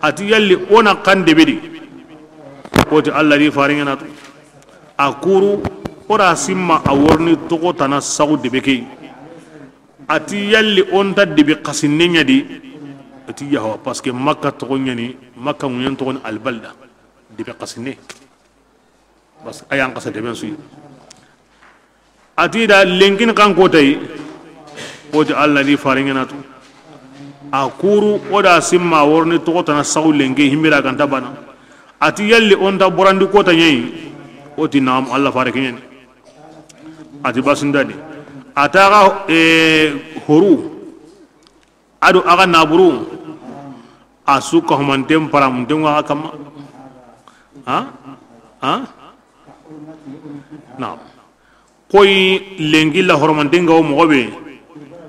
A ti yalli o na xan debe di, o ti Alla di faren ɲaana tu. A kuru o da simma a worini toxo tana saxu debe ke. A ti yalli o nta debe xasinne ɲa di, o ti yaho, parce que Makka toxo ɲa ni, Makka ŋuɲen toxo ni Albalda, debe xasinne. Bas, a yan xasa deben suyi. A ti da lenkin xan kotay, o ti Alla di faren ɲaana tu. A kuru o da simma worini toxo tana saxu lenki himbira ga nta bana. A ti yalli o nta borandi kota ɲa yi, o ti naam, Alla fare ke ɲa ni. A ti basindadi. A taxa, eh, horu. A do a ga naburu, a su ka humanten paramunten ŋa a ga kamma. Ha? Ha? Naam. Koyi lenki la horomanten ga wo moxo be,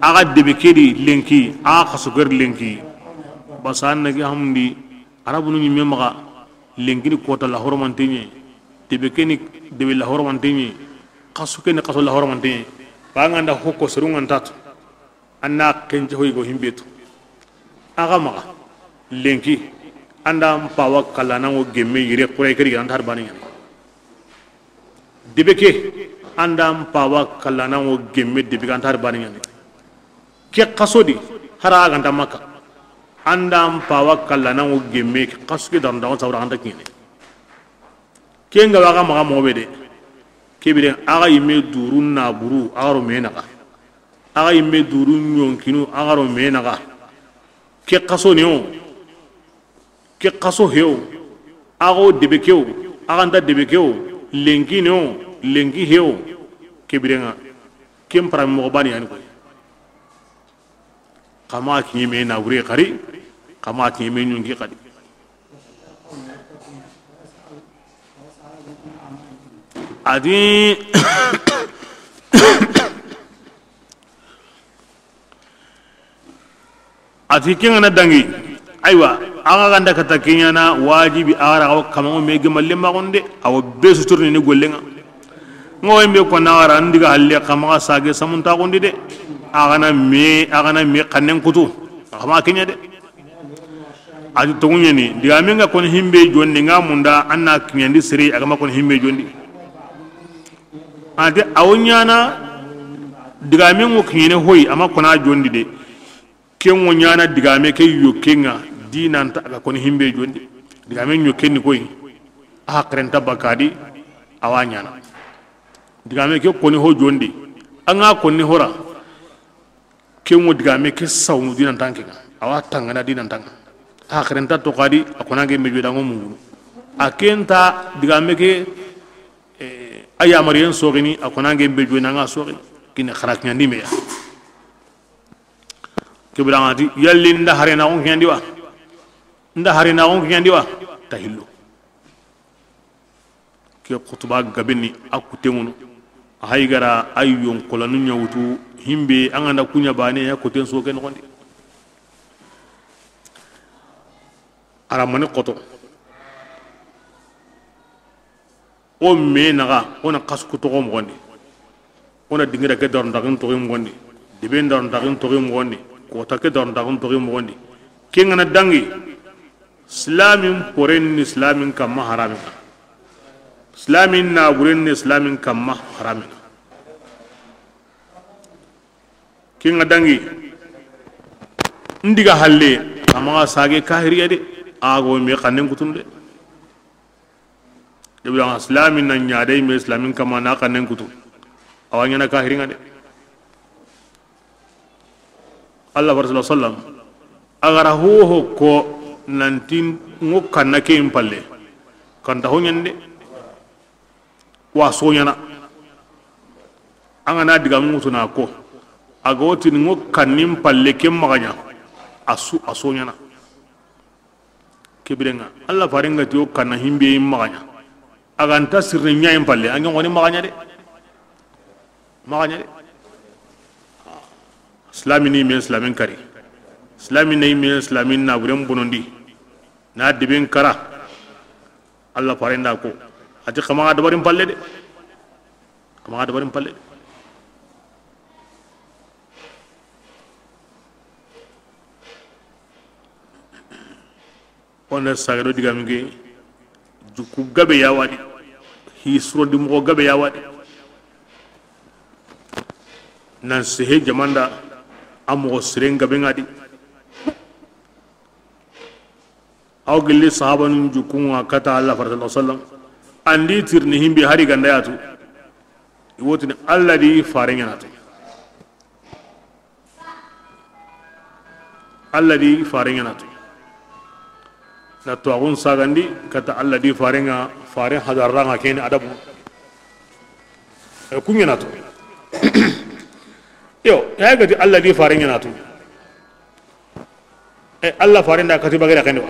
a ga debe ke di lenki, a ga xaso ke di lenki. Basa an na ke hamundi, Arabunu ɲimme maxa, lenki ni kota la horomanten ɲa, debe ke ni debe la horomanten ɲa, xaso ke ni xaso la horomanten ɲa. Ba ŋa nda hoko serun ŋa nta tu. An na kenje hoyi go himbe tu. A ga maxa lenki, an da n pawa kalla nan wo gemme yire xure ke di ga nta har bani ɲaana. Debe ke, an da n pawa kalla nan wo gemme debe ga nta har bani ɲaana. Ke xaso di, hara a ga nta Makka. An da n pawa kalla nan wo gemme xaso ke dan da on sawra an ta kine. Ken ga wa ga maxa moxo be de. Ke biren a ga yimme duru naburu a ga ro me naxa. A ga yimme duru ɲonkinu a ga ro me naxa. Ke xaso ni o, ke xaso he o, a ga wo debe ke o, a ga nta debe ke o, lenki ni o, lenki he o. Ke biren ŋa, ken parami moxo bani yani koyi. Xa maxa kiɲe me nabure xari, xa maxa kiɲe me ɲonki xadi. A ti, a ti ken ga na dangi. Aywa, a ga ga nda kata ke ɲaana wajibi a ga ra ga wo kamaŋo me gemalle maxon de, a wo be suturni ni gollen ŋa. Ŋa wo yimbe ko na a ga ra n diga halle xa maxa sage samuntaxundi de. A ga na me, a ga na me xannen kutu. Xa maxa ke ɲa de. A ti toŋu ɲa ni, digame ŋa koni himbe jondi ŋa munda, an na kiɲandi sere a ga ma koni himbe jondi. A ti a wo ɲaana, digame ŋo kiɲene hoyi a ma kona jondi de. Ken ŋo ɲaana digame ke yokke ŋa, di nanta a ga koni himbe jondi. Digame yokke ni koyi, a haqirenta bakka di, a wa ɲaana. Digame ke koni ho jondi, a ŋa koni hora. Ken ŋo digame ke sawnu di nanta ŋa ke ŋa, a wa tangana di nanta ŋa. A haqirenta to xadi, a kona ŋa me joda ŋo mungunu. A ken ta digame ke, eh, a yamariyen soxini, a kona ŋa me joda ŋa soxini. Kine xara kiɲandi me ya. Ke bira ŋa ti, yalli n da hare na xon kiɲandi wa? N da hare na xon kiɲandi wa? Ta hillo. Ke xutuba gabe ni a kutengunu. A hay gara a yonkolanu ɲa wutu himbe a ŋa nda kuɲa bane ya kuten so ke noxondi. A ra mani xoto. O me naxa, o na xasku toxo moxondi. O na dingira ke darontaxin toxi moxondi. Debe darontaxin toxi moxondi. Kota ke darontaxin toxi moxondi. Ke ŋa na dangi. Silamin poren ni silamin kamma haramin ŋa. Silamin naburen ni silamin kamma haramin ŋa. Ke ŋa dangi. N diga halle, a maxa sage kahiriya de. A go me xannen kutunu de. Ibra silami na ɲa de, me silamin kamma na xannen kutu. A wa ɲaana kahirin ŋa de. Allah wa Rasulullah sallam. A ga ra hoho ko nanti ŋo kanna ke in palle. Kanta ho ɲaana de. Wa soɲaana. An ga na diga mutu na ko. A ga wotini ŋo kannin palle ke maxa ɲa. A su, a soɲaana. Ke biren ŋa, Allah faren ŋa ti o kanna himbe maxa ɲa. A ga nta sirri ɲa in palle, an ga ŋoni maxa ɲa de. Maxa ɲa de. Silami ni men silamin kari. Silami ni men silamin naburen bonondi. Na deben kara. Allah faren da ko. A ti xa maxa dabarin palle de. Xa maxa dabarin palle de. O na saga do digame ke, juku gabe ya wa di, hi surondi moxo gabe ya wa di, nan sehe jamanda, a moxo siren gabe ŋa di. Aw gilli sahabanun juku ŋa kata Allah faren sallallahu alaihi wasallam, an di tirni himbe hari ganda ya tu, i wotini Allah di faren ɲaana tu. Allah di faren ɲaana tu. Na tuwaxun sagandi kata Allah di faren ŋa, faren hadarra ŋa keni adabu. E, ku ɲaana tu. Yo, ya ga ti Allah di faren ɲaana tu. E, Allah faren da kati bagera kene wa.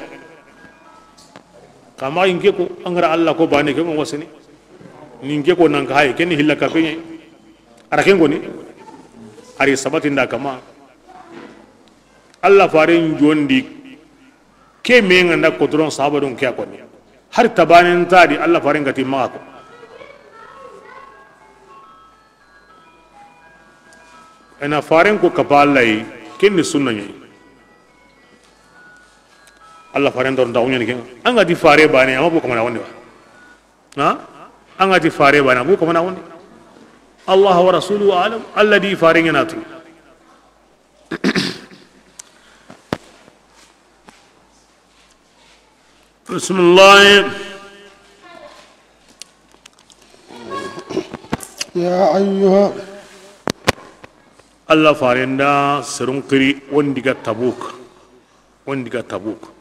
Kama in ke ko, an ga ra Allah ko bane ke mo wasini. Nin ke ko nan ka hay, ken hilla ka penye. Ara ken goni. Ari sabatin da kama. Allah faren jondi ke me nga nda ko doron sahaba don ke a koni. Har tabanen ta di Allah faren gati ma ko. Ena faren ko kapa Allah yi, ken ni sunna ɲi. Allah faren doron da ɲani ken. An ga ti fare bane, amma bu kamana woni wa. Ha? An ga ti fare bane, bu kamana woni. Allah wa rasuluhu alam, Allah di fare ɲana tu. بسم الله. يا أيها. Allah faren da serun kiri wondi ga Tabuk. Wondi ga Tabuk.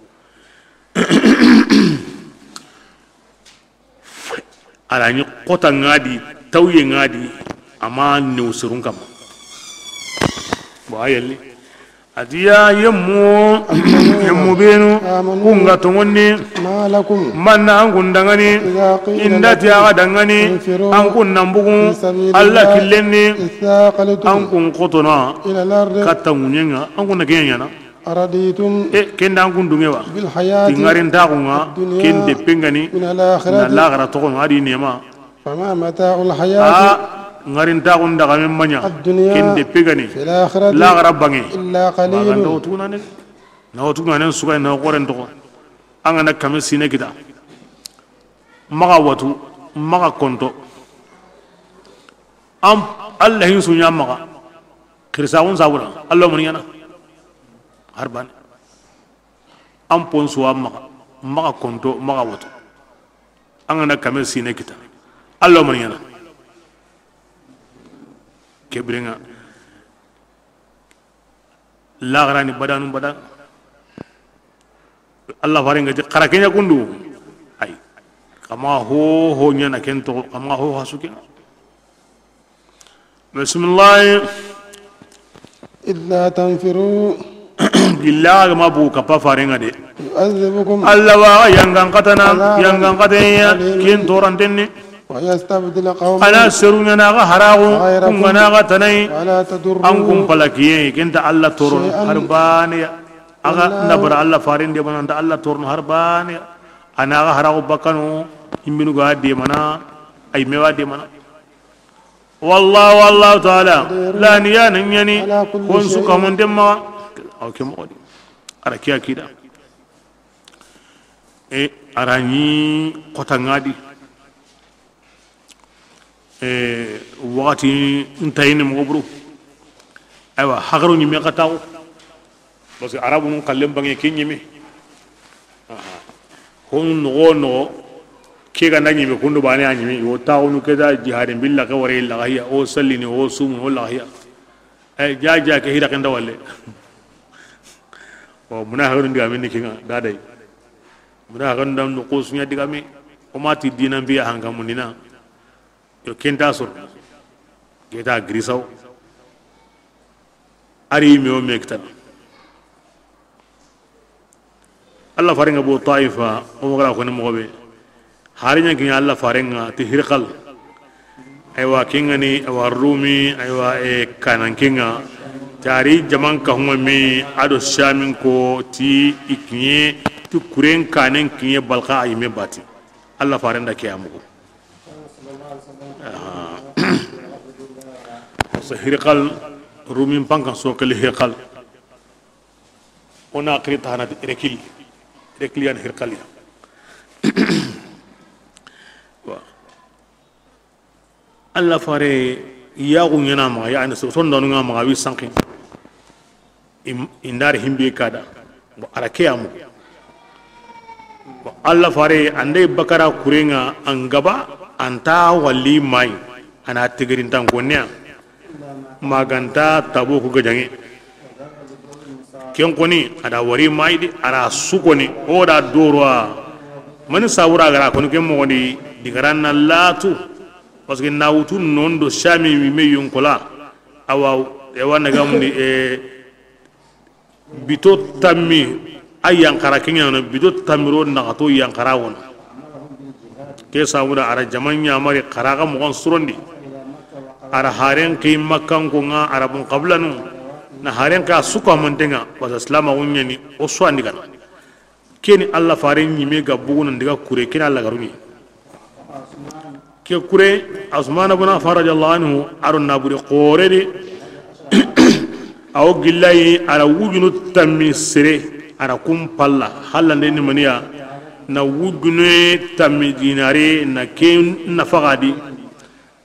A ra ɲi xota ŋa di, tawye ŋa di, a ma new serun kamma. Bo a yelli. A ti ya yemmu, yemmu benu, آمنوا. Kun ga tonŋonni. ما لكم. Manna an kun dangani, إذا قيل لكم inda ti a ga dangani, انفروا an kun nan bugu, في سبيل الله. Allah killenni, إثاقلتم an kun xotona, إلى الأرض. Katta ŋuɲen ŋa, an kun na ke ɲana. أرضيتم E, ken da an kun dunŋe wa. بالحياة Ti ŋarintaxu ŋa, الدنيا ken deppe ŋa ni, من الآخرة na laxara toxono, a di nema. فما متاع الحياة A, ŋarintaxun daga men maɲa, الدنيا ken deppe ŋa ni, في الآخرة laxara banŋe. إلا قليل. Maganta wo tugunanen. Na wo tugunanen sugay na wo xoren toxo. An ga na kame sine kita. Maxa watu, maxa konto. An, Allah hin suɲa maxa. Xirisaxun sabura, Allah mani ɲana. Har bane. An ponsuwa maxa, maxa konto, maxa watu. An ga na kame sine kita. Allah mani ɲana. Ke biren ŋa. Laxarani badanu badan. Allah faren ga ti xara ke ɲa kundu. Ay. Kama ho ho ɲana ken toxo, kama ho hasu ken. Bismillah. إلا تنفروا Billahi, a ga ma bu kapa faren ŋa de. يعذبكم Allah wa yangan katana, عذابا yangan katanya, أليما kin torantenni. ويستبدل قوما A na seru ɲana ga haraxu, غيركم kun ga na ga tanayi, ولا تضروه an kun palakiye, ken ta Allah toron شيئا har bane ya. A ga والله nda bara Allah faren de bana, nda Allah toron har bane ya. A na ga haraxu bakkanu, himbinu ga de mana, ay mewa de mana. Wallahu, Allahu taala, قدير la niya na ɲani, على كل شيء kon su kamonten maxa. Aw ke moxo di. A ra kiya kida. E, a ra ɲi xota ŋa di. E, waxati ntayini moxo buru. Aywa, haqaro ɲime xa taxu. Parce que arabunun xallen banŋe ke ɲime. Aha. Honu noxo noxo, ke ga nda ɲime, kundu bane a ɲime, wo taxunu ke da jihadin billa ke ware laxahiya, o sallini, o sumunu, o laxahiya. Ay, ja, ja, ke hira kenda walle. O, muna haqanu ndiga mini kinga, dadai. Muna haqanu dam no ko sunya diga mi. O ma ti dinan biya hanga munina. Yo kenta sor. Geta grisaw. Ari me o me kitana. Allah faren ŋa bo Taifa, o gara ko ni moxo be. Hari ɲa kiɲa Allah faren ŋa ti Hirqal. Aywa, ken ŋa ni, aywa, Rumi, aywa, e, kanan ken ŋa. Tari jaman ka huma mi, a do Shamin ko ti i kiɲe, ti kuren kanen kiɲe balka a yime bati. Allah faren da ke a mugu. Aha. Parce que Hirqal, Rumin pankan so kali Hirqal. O na xiri taxana ti Rekil. Rekil yan Hirqal ya. Wa. Allah fare yaxu ɲana maxa, yani so, sondanu ŋa maxa, wi sanki. Im-, indari himbe kada. Bon, a ra ke ya mu. Bon, Allah fare, ande bakara kuren ŋa an gaba, anta wali mai, ana tigirin tan konniya. Maganta Tabuku gajanŋe. Ken koni, a da wari mai di, a ra su koni, o da doroa. Mani sabura gara koni ken moxo di, digaran na latu. Parce que na wutu non do Shami mi me yonkola. Awa, e wa na gamundi, e, Bito tammi a yanxara ke ɲa no, bito tammi ro naxato yanxara wono. Ke sabuda a ra jama ɲamari xara ga moxon surondi. A ra haren ke Makkanko ŋa, Arabun xabilanu na haren ke a su ko mantenŋa, basa silamaxu ɲani o su andi gana. Keni Allah faren ɲime ga bugunu ndiga kure, keni Allah garuni. Ke kure, Usman ibn Affan radiyallahu anhu, a ro nabure xore de. Awo gillayi, a ra wujunu tammi sere, a ra kun palla, hallande ni maniya, na wujunu tammi dinare, na ke nafaxa di.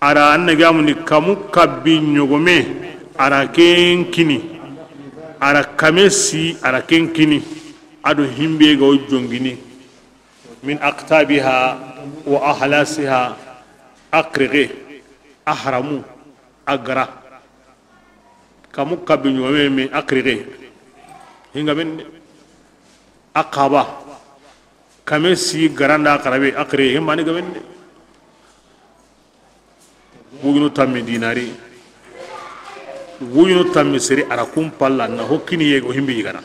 A ra an na gamundi kamu kabbi ɲogome, a ra ken kini, a ra kame si, a ra ken kini, a do himbe ga wo jongini. Min aqtabiha wa ahlasiha, a xirige, a haramu, a gara. Kamu kabbi ɲogome me a xirige. Hinga men a xaba. Kame si garanda xarabe a xirige, himbani ga men. Wujunu tammi dinari, wujunu tammi seri, a ra kun palla na hokkini yego himbi yigana.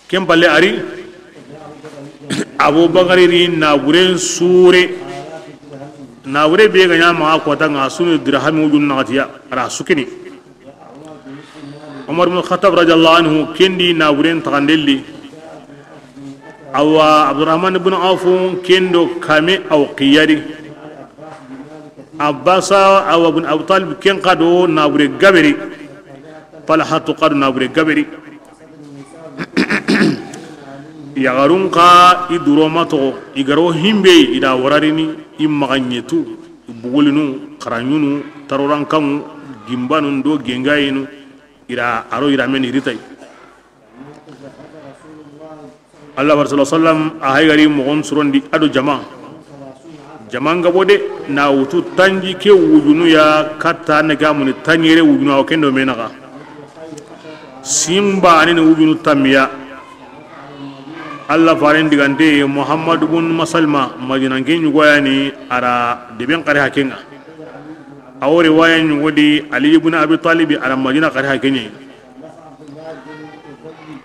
Ken palle a ri Abubakari ri naburen sure, nabure be ga ɲa maxa kota ŋa sunu dirhami wujunu naxatiya a ra sukini. Umar bin Khattab radiyallahu anhu kendi naburen taxandelli. Awa Abdurrahman bin Auf kendo kame aw qiyadi. Abbasa awa bin Abu Talib ken xa do nabure gaberi. Talhatu xa do nabure gaberi. Yaxarun xa i duroma toxo i garo himbe i da wararini i maxa ɲetu i bugulinu xaraɲunu tarorankanŋu gimbanu do gengayinu. I ra a ro i ra men i ritay. Allah wa sallam a haygari moxon surondi a do jama. Jama nga bo de na wutu tanji ke wujunu ya katta ne gamuni tanjere wujunu aw kendo menaxa. Simba anene wujunu tammiya. Allah faren digante Muhammad bun Masalma Madina ke ɲugoyani a ra deben xare hakenga. Awo riwaya ɲugodi Ali ibn Abi Talib a ra Madina xare hakenye.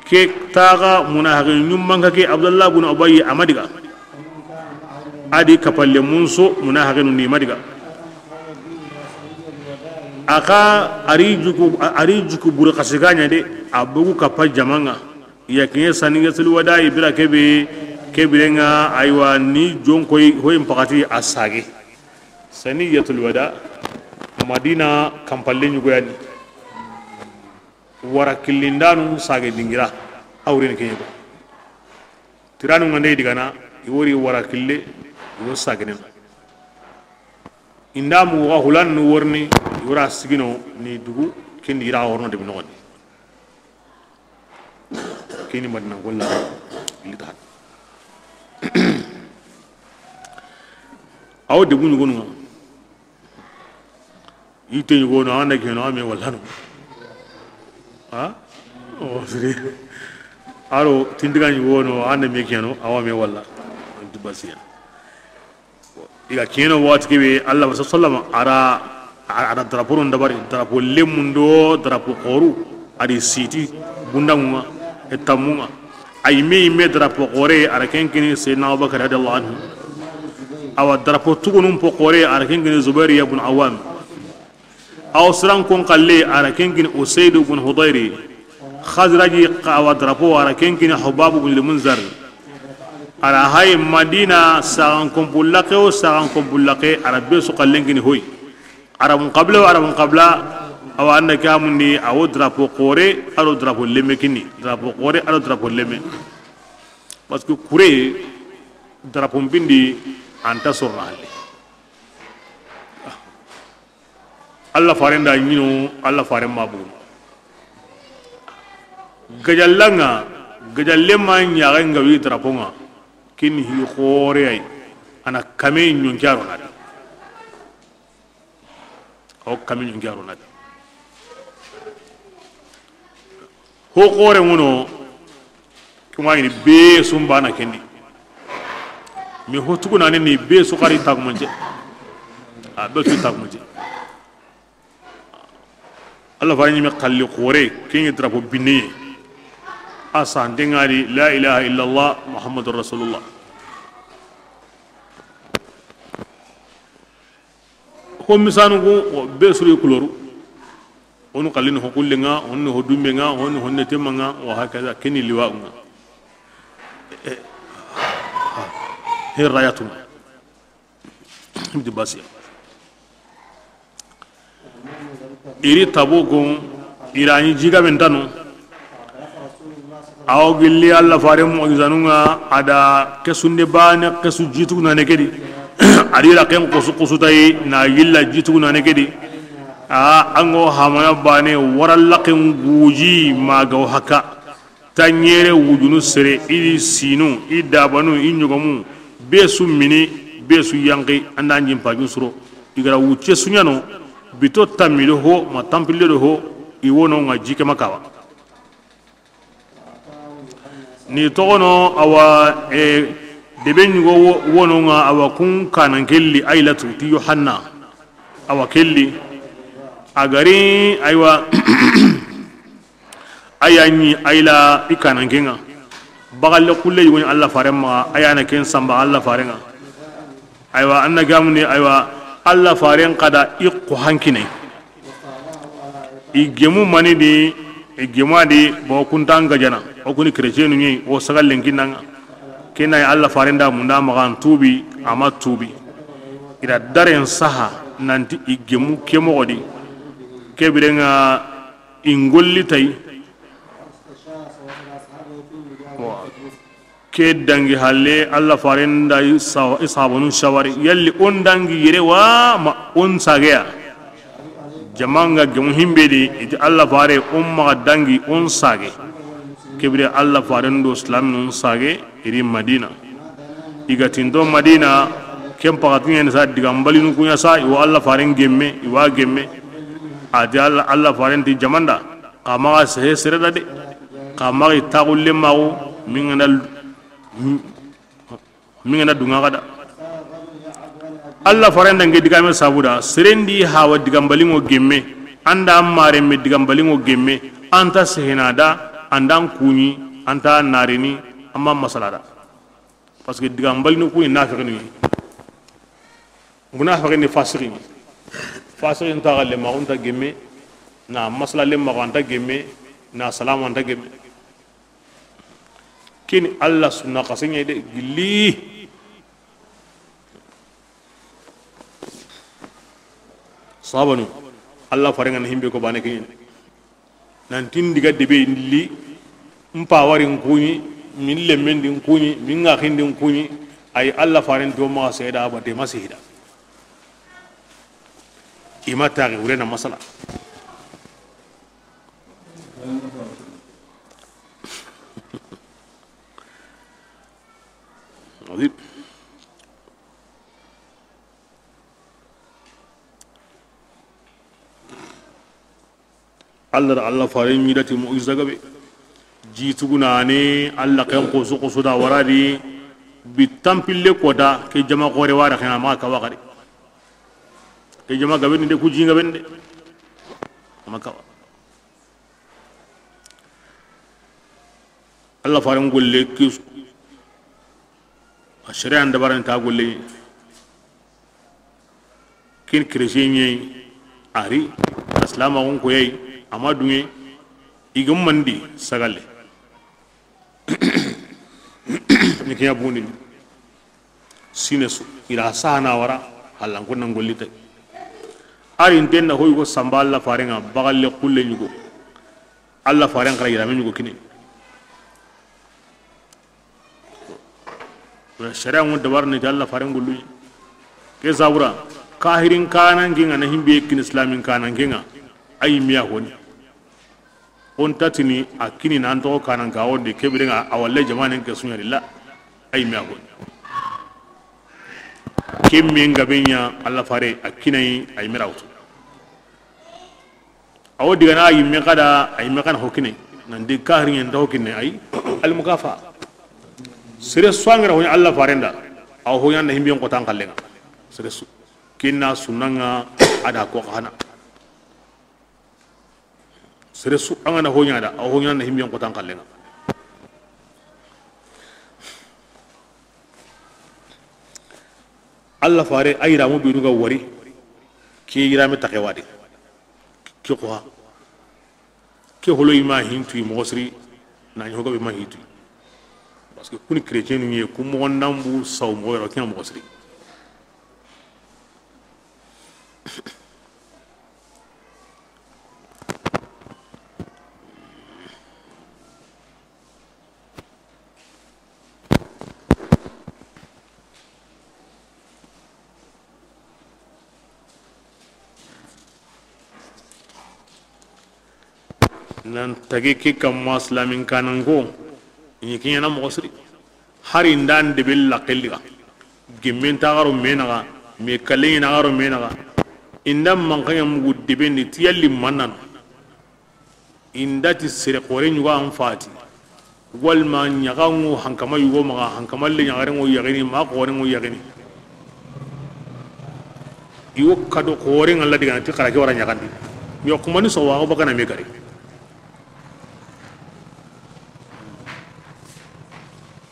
Ke taxa munahaxi ɲummanka ke Abdullah bun Ubayy a ma diga. A di kapalle munso munahaxinu ni ma diga. A xa a ri juku, a ri juku buri xasigaɲa de, a bogu kappa jamanga. Ya kiɲe saniyatul wada i bira kebe, kebirenga aywa ni jonkoy hoy mpakati a sage. Saniyatul wada Madina kampalle ɲugoyani. Wara killindanu sage dingira. Awren keɲe ba tiranu ngande digana i wori wara kille i wo sagenena. Inda mugu ga hulanu worni i wora sigino ni dugu kendi ira worno de binogondi. Keni Madina golla li ta. Awo debu ɲugonu. Yitte ɲugono a na keno a me wallano. Ha? O siri. Aro tindiga ɲugono a na me keno a wa me walla. Anti basiya. I ga keno wati kebe Allah wa sallam a ra a ra drapeau ron dabari drapeau lemundo drapeau xoru a di siti bundangunga e tammunga. Ay me me drapeau xore a ra kenkini Sayyidina Abubakar radiyallahu anhu. Awa drapeau tugunun po xore a ra kenkini Zubair ibn Awam. Aw siran kon xalle a ra kenkini Usaid ibn Hudayri. Khazraji xa awa drapeau a ra kenkini Hubab ibn al-Munzar. A ra hay Madina saxan kompullake o saxan kompullake a ra be su xallenkini hoy. Arabun qabila o arabun qabila. Awa anda ke amundi a wo drapeau xore a do drapeau lemme kini drapeau xore a do drapeau lemme. Parce que kure drapeau mbindi anta sorna halle. Allah faren da ɲino Allah faren ma bugu. Gajallanga gajalle ma ɲaga nga wi drapeau nga. Kin hi xore ay ana kame ɲonki a ro nadi. Aw kame ɲonki a ro nadi. Ho xore ŋono. Kuma ni be sumba na kendi. Mi ho tuguna ni be su xari tagumance. A be su tagumance. Alla faare ɲi me xalli xoore, ken ŋa drapeau binne. A sante ŋa di la ilaha illallah Muhammadur Rasulullah. Ho misanu ko be suri kulooru. Honu xallini ho kullen ŋa, honu ho dumben ŋa, honu ho netemman ŋa, wa hakaza, ken ni liwa'un ŋa. Eh, eh, he rayatun ŋa. Di basiya. I ri Tabuku, i ra ɲi jigaben tanu. Awa gilli Alla faare mu'jizanun ŋa, a da kesunde baane, kesu jitugunane ke di. A ri ra ken xusu xusu tayi, na yilla jitugunane ke di. A, an ŋa wo hamana baane, wara laxen guji ma ga wo haka. Tanɲere wujunu sere, i sinu, i dabanu, i ɲogomu, be su mini, be su yanqi, an da an jinpajun suro. I ga ra wucce su ɲa no, bito tanmi do ho, ma tanpille do ho, i wono ŋa ji ke ma kawa. Ni toxono, awa, e, debe ɲugo wo-, wono ŋa, awa, kun kanan kelli, Aylatu, ti Yohanna, awa, kelli. A ga ri, aywa, a ya ɲi, Ayla, i kananke ŋa. Bagalle xulle yugoni Alla faaren maxa, a ya na ken samba Alla faaren ŋa. Aywa, an na gamundi, aywa, Alla faaren xa da i xo hankine. I gemu mani di, i gemu a di, bo kuntan gajana, o kuni chrétienu ɲi, o sagallen kinanga. Kena Alla faaren da munda maxa an tubi, a ma tubi. I da daren saha, nanti i gemu ke moxo di. Ke biren ŋa i n golli tayi. Bon. Ke dangi halle, Alla faaren da i sa-, i sahabanu sawari, yalli o n dangi yere wa ma o n sageya? Jaman ga gemu himbe di, i ti Alla faare o n maxa dangi o n sage. Ke bire Alla faaren do silaaminu n sage, i ri Madina. I ga tinto Madina, ken paxati ɲeni sa digan balinu ku ɲa sa, i wa Alla faaren gemme, i wa gemme. A ti Alla, Alla faaren ti jamanda. Xa maxa sehe sere da de. Xa maxa i taxulle maxu, min ga na, min ga na dunga xa da. Alla faaren da n ke digame sabu da, seren di hawa digan balinŋo gemme, an da an mareme digan balinŋo gemme, an ta sehena da, an da an kuɲi, an ta narini, an ma masala da. Parce que digan balinu ku ni nafixinu ɲi. Munafixi ni fasixi ɲi. Fasixi nta xalle maxu nta gemme, na masala le maxu anta gemme, na salama anta gemme. Kini Alla sunna xase ɲa de gilli. Sahabanu, Alla faaren ŋa na himbe ko bane ke ɲi. Nanti n diga debe n li, n pawari n kuɲi, min lemmen di n kuɲi, min ŋaxindi n kuɲi, ay Alla faaren do maxa seeda ba de ma seeda. I ma taxi wure na masala. Azim. Alla da Alla faaren ɲi da ti mu'jiza gabe. Ji tugunane, Alla ken xosu xosu da wara di, bi tanpille kota, ke jama xoore wara xena ma kawa xari. Ke jama gabe ni de, ku ji gabe ni de. Ma kawa. Alla faaren golle kisu. A sharia n dabaran ta golle. Kin chrétien ɲi, a ri, a silamaxun koyey, a ma dunŋe, i ga mandi sagalle. Ni kiɲa bundi. Sine su, i ra sahana wara, hallan ko nan golli tay. A ri nten na hoy go samba Alla faaren ŋa, bagalle xulle ɲugo. Alla faaren xa ra yirame ɲugo kini. Sharia ŋo dabar ni ti Alla faaren gollu. Ke sabura, kahirin kananke ŋa na himbe kini islamin kananke ŋa, a yinme ya honi. O nta tini a kini nan toxo kananka wonde, ke biren ŋa a walle jamanen ke suɲa lilla, a yinme ya honi. Ke men gabe ɲa Alla faare a kinayi, a yinme ra wutu. Awo digana a yinme xa da, a yinme xa na ho kine. Nan di kahiri ɲen ta ho kine, ay. Al mukafa. Sere su an ga ra ho ɲa Alla faaren da. Awo ho ɲa na himbe ko tan xalle ŋa. Sere su. Kinna sunna ŋa a da ko xana. Sere su an ga na hoɲa da, a hoɲa na himben xotan xallen ŋa. Allah fare a yiramu binu ga wari, ke yirame taxewa de. Ke xoha, ke holo i ma hintu i moxo siri, na ɲi hoga be ma hintu. Parce que kuni chrétien ni ku moxo ndambu saw moxo yoro ke moxo siri. Nan tage ke kamma silamin kananko, i ɲi ke ɲana moxo siri. Hari ndan debe laxelli ga, gemmen ta garo menaxa, me kallen ɲi na garo menaxa. Inda manxaɲa mugu debe ni ti yalli mannano. Inda ti sere xore ɲuga an fati. Walma ɲaxanŋo hankama yugo maxa, hankama le ɲaxarenŋo yaxini, ma xorenŋo yaxini. Iwo kado xoren ŋa la digana ti xara ke wara ɲaxandi. Yo xumani soxo waxo bakana me gari.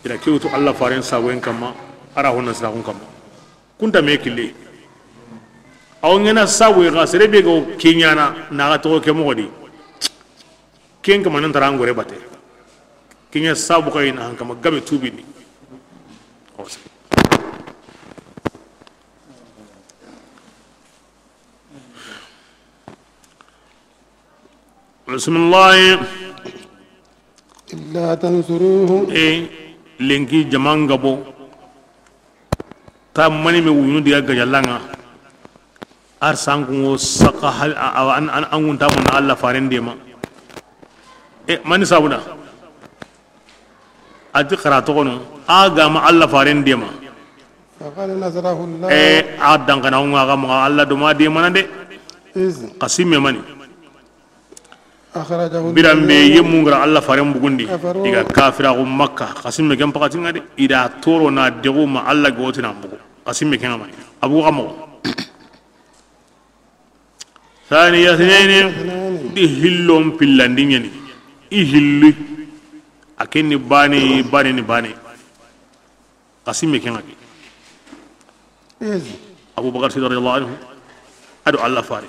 Ina ke wutu Allah faren sagoyen kamma, ara honna siraxun kamma. Kunta me kille. Aw ŋena sabu ga sere be go ke ɲana na ga toxo ke moxo di. Ken kama nan tara an gore bate. Ke ɲa sabu ga ina hankama gabe tubini. Bismillahi. إلا تنصروه. E, lenki jaman gabo. Ta mani me wunu diga gajalanga. Ar sankungo saka hal, a, a, an, an, an gunta mun Allah faren dema. E, mani sabuda. A ti xara toxono, a gama Allah faren dema. فقد نصره الله. E, a dankana ŋa ga maxa Allah do ma demana de. إذ. Xa simme mani. أخرجه الذين. Biran be yemmu ŋa ra Allah faren bugundi. كفروا. I ga kafiraxu Makka. Xa simme ken paxati ŋa de. I da toro na degu ma Allah ga woti na bugu. Xa simme ken ŋa mani. A bugu xa moxo. ثاني اثنين. Di hillon pillandi ɲani. I hilli. A ken ni bane, bane ni bane. Xa simme ken ŋa ke. إذ. Abubakar Siddiq radiyallahu anhu. A do Allah fare.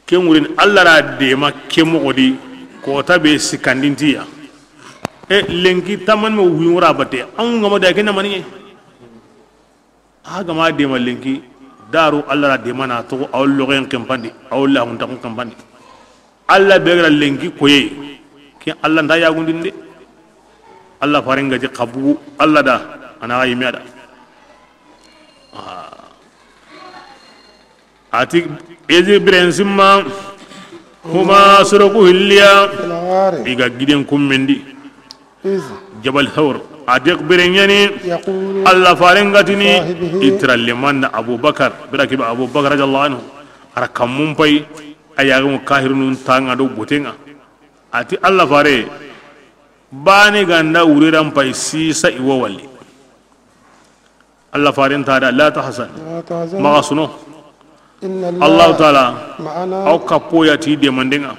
Ken wurin Allah ra dema ke moxo di. Kota be sikandintiya. E, lenki taman me wuyi wura bate. An ŋa ma da ken na mani. A ga ma dema lenki, daru Allah ra dema na toxo, aw loxen kempandi, aw laxun taxun kempandi. Allah be ga ra lenki koye, ke Allah nta yagundinde. Allah faren ga ti xa bugu, Allah da, a na ga yime da. Ah. A ti, إذ biren simma, هما soroku hilliya, في الغار. I ga giden kummendi. إذ. Jabal Thawr. A di bire ɲani. يقول. Allah faren ga tini. لصاحبه. I tiralleman da Abubakar. Bira ke be Abubakar radiyallahu anhu. A ra kammun pay. A yaga mu kahirunun tanga do botenga. A ti Allah fare. Bane ga nda wuriran pay sisa i wo walli. Allah faren ta da, لا تحزن. لا تحزن. Maxa suno. إن الله. Allah Taala. معنا. Aw kappo ya ti demandenga.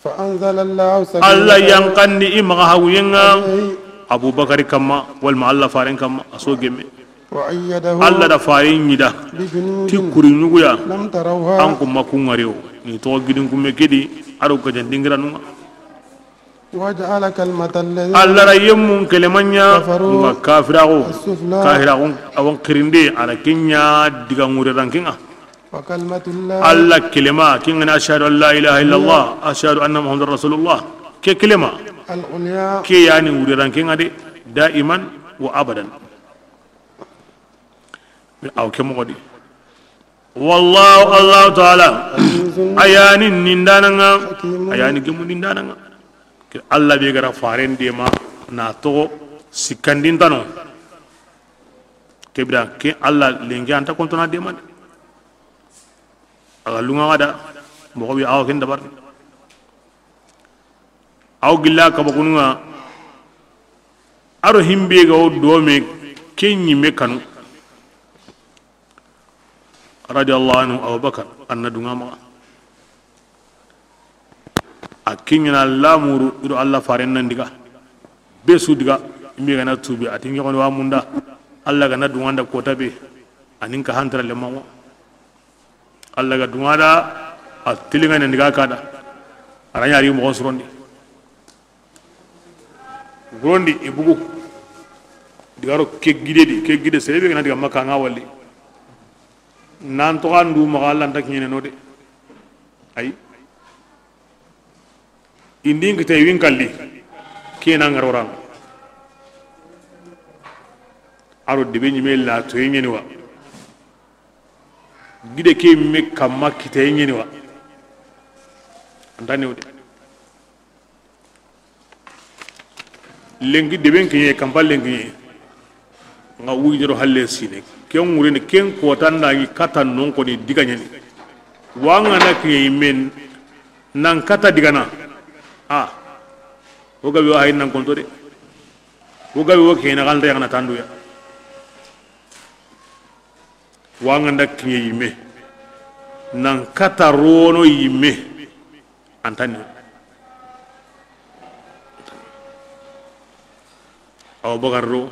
فأنزل الله سكينته. Allah yanqandi i maxa hawuyenga. عليه. Abubakari kamma, walma Allah faren kamma, a so gemme. وأيده. Allah da faren ɲida. بجنود. Ti kuri ɲuguya. لم تروها. An kuma kun ŋarewo. Ni to gidin kumme kedi, a do gajan dingiranunga. وجعل كلمة الذين. Allah ra yemmun kelemaɲa. كفروا. Nga kafiraxu. السفلى. Kahiraxu, awon kirinde, a ra kenya diga ŋure rankinga. وكلمة الله. Allah kelema, kingana أشهد أن لا إله إلا الله، أشهد أن محمدا رسول الله. Ke kelema. العليا. Ke yani wure rankinga de, دائما وأبدا. Aw ke moxo di. والله، Allah Taala. عزيز. A yani nindananga. حكيم. A yani gemu nindananga. Ke Allah be ga ra faren dema na toxo sikandintano. Ke bira ke Allah lenki anta kontona dema de. A ga lunga da moxo bi awa ken dabar. Aw gilla kaba kununga. A ro himbe ga o dome ke ɲime kanu. Radiyallahu anhu, Abubakar, an na duŋa maxa. A kiɲana lamuru i do Alla faren nan diga. Be su diga, i mbe ga na tuubi, a ti ɲogono wa munda. Alla ga na duŋa nda kota be, a nin ka hantara lemango. Alla ga duŋa da, a tilinga nan diga kada. A ra ɲa ri moxon sorondi. Gurondi i bugu. Digaro ke gide di, ke gide sere be ga na diga Makka ŋa wali. Nan toxo an du maxa Alla nta kiɲene no de. Ay. Indin kite win kalli. Kena ŋaroran. A ro debe ɲime la to ɲeni wa. Gide ke me kamma kite ɲeni wa. Anta newde. Lenki deben kiɲe, kampa lenki ɲe. Nga wuyi doro halle sine. Ken ŋurene, ken kota nda ɲi kata non koni diga ɲani. Wanga na kiɲe men nan kata digana. A. O gabe wa hay nan konto de. O gabe wa kena ganda yana tanduya. Wanga nda kiɲe yimme. Nan kata rono yimme. Antani. Abubakar ro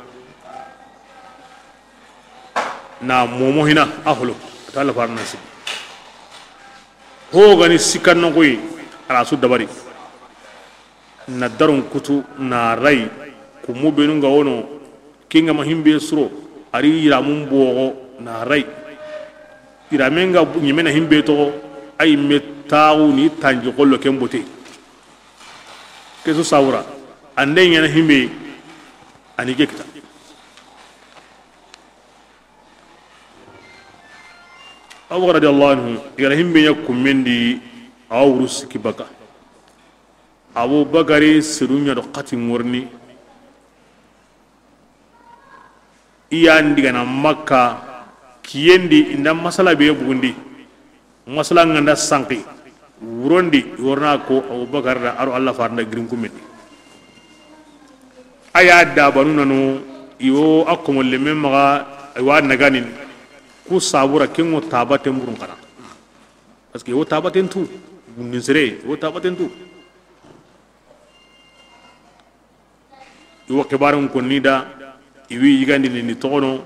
na momo hina a holo. Ta la farna si. Ho gani sikanno koy. Ala su dabari. Na darun kutu na ray. Kumu benu nga wono. Kinga ma himbe suro, ari yiramun bogo na ray. Yiramen ga ɲimena himbe togo, ay me taxu ni tanji xollo ken bote. Kesu sawura, ande ɲana himbe, ani ke kita. Abu Bakar radiyallahu anhu, igara himbe ɲa kummendi, a wuru siki baka. Abu Bakari seru ɲa do xati ŋorni. I ya ndigana Makka kiyendi, inda masala be bugundi. Masala nganda sanki. Wurondi, i worna ko Abubakar da, a ro Alla farnda girin kumendi. A ya da banu nanu, i wo a komo lemme maxa, i wa naganin. Ku sabura kengo tabaten burun kana. Parce que i wo tabaten tu, gundin sere, i wo tabaten tu. I wo xibaarun konni da, i wi yigandini ni toxono,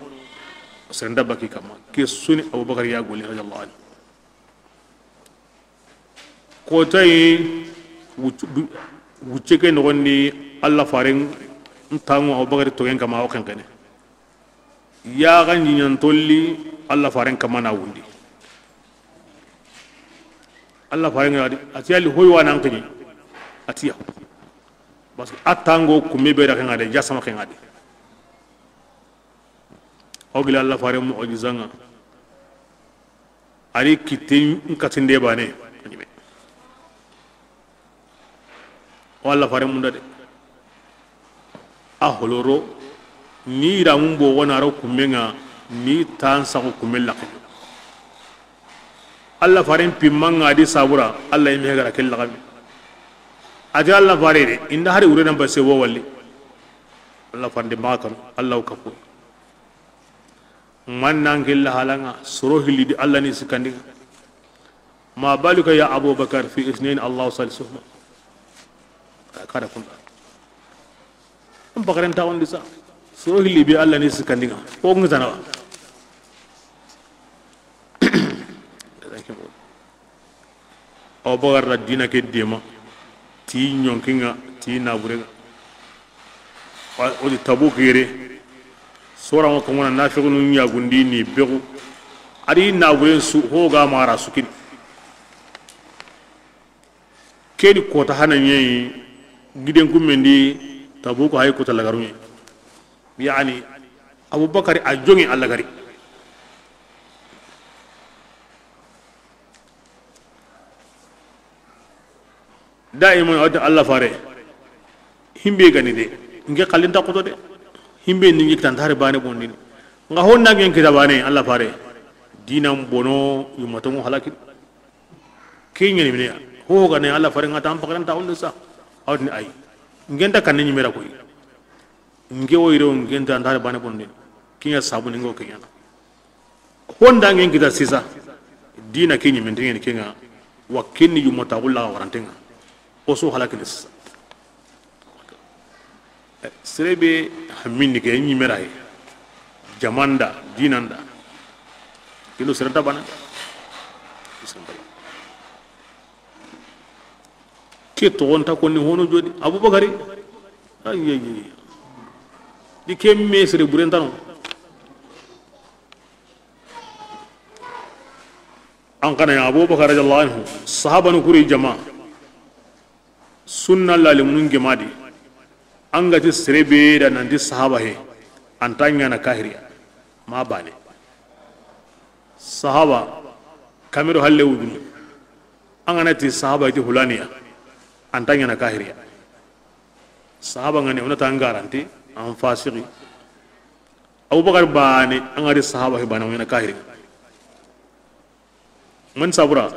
serenda baki kamma. Ke suni Abubakar ya golli, radiyallahu anhu. Kotayi, wuc-, bu-, wucce ke noxondi, Alla faren tango Abubakar togen kamma, o xenxene. Yaxan jiɲan tolli, Alla faren kamma na wundi. Alla faren ga di, a ti yalli hoy wa nan kini, a ti ya. Parce que a tango kumme be da kenga de, jasama kenga de. O gila Alla faren mu'jizanga. Ari kitten katinde bane. O Alla faren munda de. A holoro, ni yiramun bogo na ro kummenga, ni tan saxu kummen laxe. Alla faren pimmanga di sabura, Alla yime gara kel laxami. A ti Alla fare de, inda hari wure nan basse wo walli. Alla faren de maxa kanu, Alla wo kapo. Man nan gella halanga, soro hilli di Alla ni sikandinga. Ma baluka ya Abubakar fi isnayn Allahu salisuhuma. Kada kunda. An bakaren ta wondi sa. Soro hilli bi Alla ni sikandinga. Ko ngizana wa. Abubakar da dina ke dema, ti ɲonkinga, ti naburenga. Wa, o di Tabuk yere, sorango kongona nafiqunu ɲagundi ni bexu. Adi naburen su, ho ga mara sukini. Keni kota hana ɲeyi, giden kummendi Tabuk hay kota lagaru ɲeyi. Yani, Abubakar a jongi Alla gari. Daiman a wati Alla fare. Himbe gani de. Nke xalinta xoto de. Himbe ningi kitanta hari bane bondini. Nga honna ngen kita bane Alla fare. Dinan bono yumatongo halaki. Ke ɲani mine ya. Ho gane Alla fare nga tan pakaranta onde sa. A wati ni ay. Ngenta kanne ɲimera koy. Nke o yire o ngenta anta hari bane bondini. Kiɲa sabu ni ngo kiɲana. Honda ngen kita sisa. Dina ke ɲimentengeni ke ŋa, wa kenni yumma taxulla xa warantenga. O su halakini sisa. Sere be hammindi ke ɲimera he, jamanda, dinanda, kendo serenta bana. Ke toxonta konni hono jodi Abubakari. Ayi, ayi, ayi. Di ke me sere burentano. An kana ya Abubakar radiyallahu anhu, sahabanu kuri jama, sunna lalimunun gemadi, an gati sere be da nanti sahaba he, an ta ɲana kahiriya, ma bane. Sahaba, kamero halle wudunu, an gana ti sahaba iti hulaniya, an ta ɲana kahiriya. Sahaba ngani, o na ta an garanti, an fasiki. Abubakar bane, an gati sahaba he bane, o ɲana kahiri. Man sabura,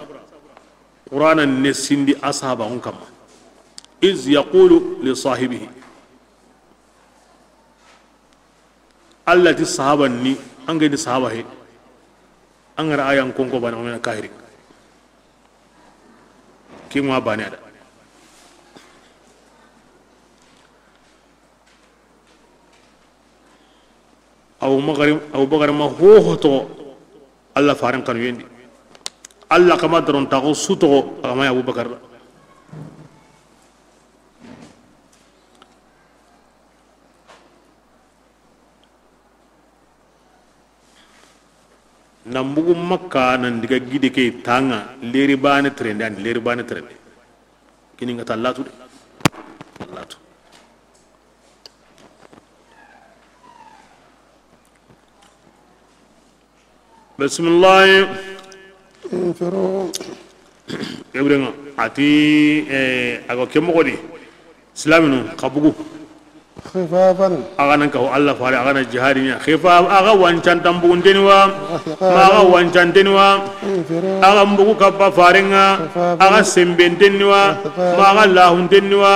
Qur'ana ne sindi a sahabaxun kamma. Iz yaqulu li sahibihi. Allah ti sahaban ni, an ga ni sahaba he, an ga ra ayan konko bana, o ɲana kahiri. Ki ma bane a da. Abubakar, Abubakar ma hoho toxo Allah faren xanuyen di. Allah kama daron taxo su toxo, a ga ma ya Abubakar da. Nan bugu Makka, nan diga gide ke tanga, leri bane terende, ani leri bane terende. Kini nga tallatu de. Tallatu. Bismillahi. انفروا. Ke birenga, ati, eh, a ga ke moxo di, silaminu, xa bugu. خفافا. A ga nan kahu Allah fare, a ga na jihadi ɲa. Khifaf, a ga wancantan bugunteni wa, وثقالا. Ma a ga wancanteni wa. انفروا. A ga mbugu kappa farenga, خفافا. A ga sembentenni wa, وثقالا. Ma a ga lahuntenni wa.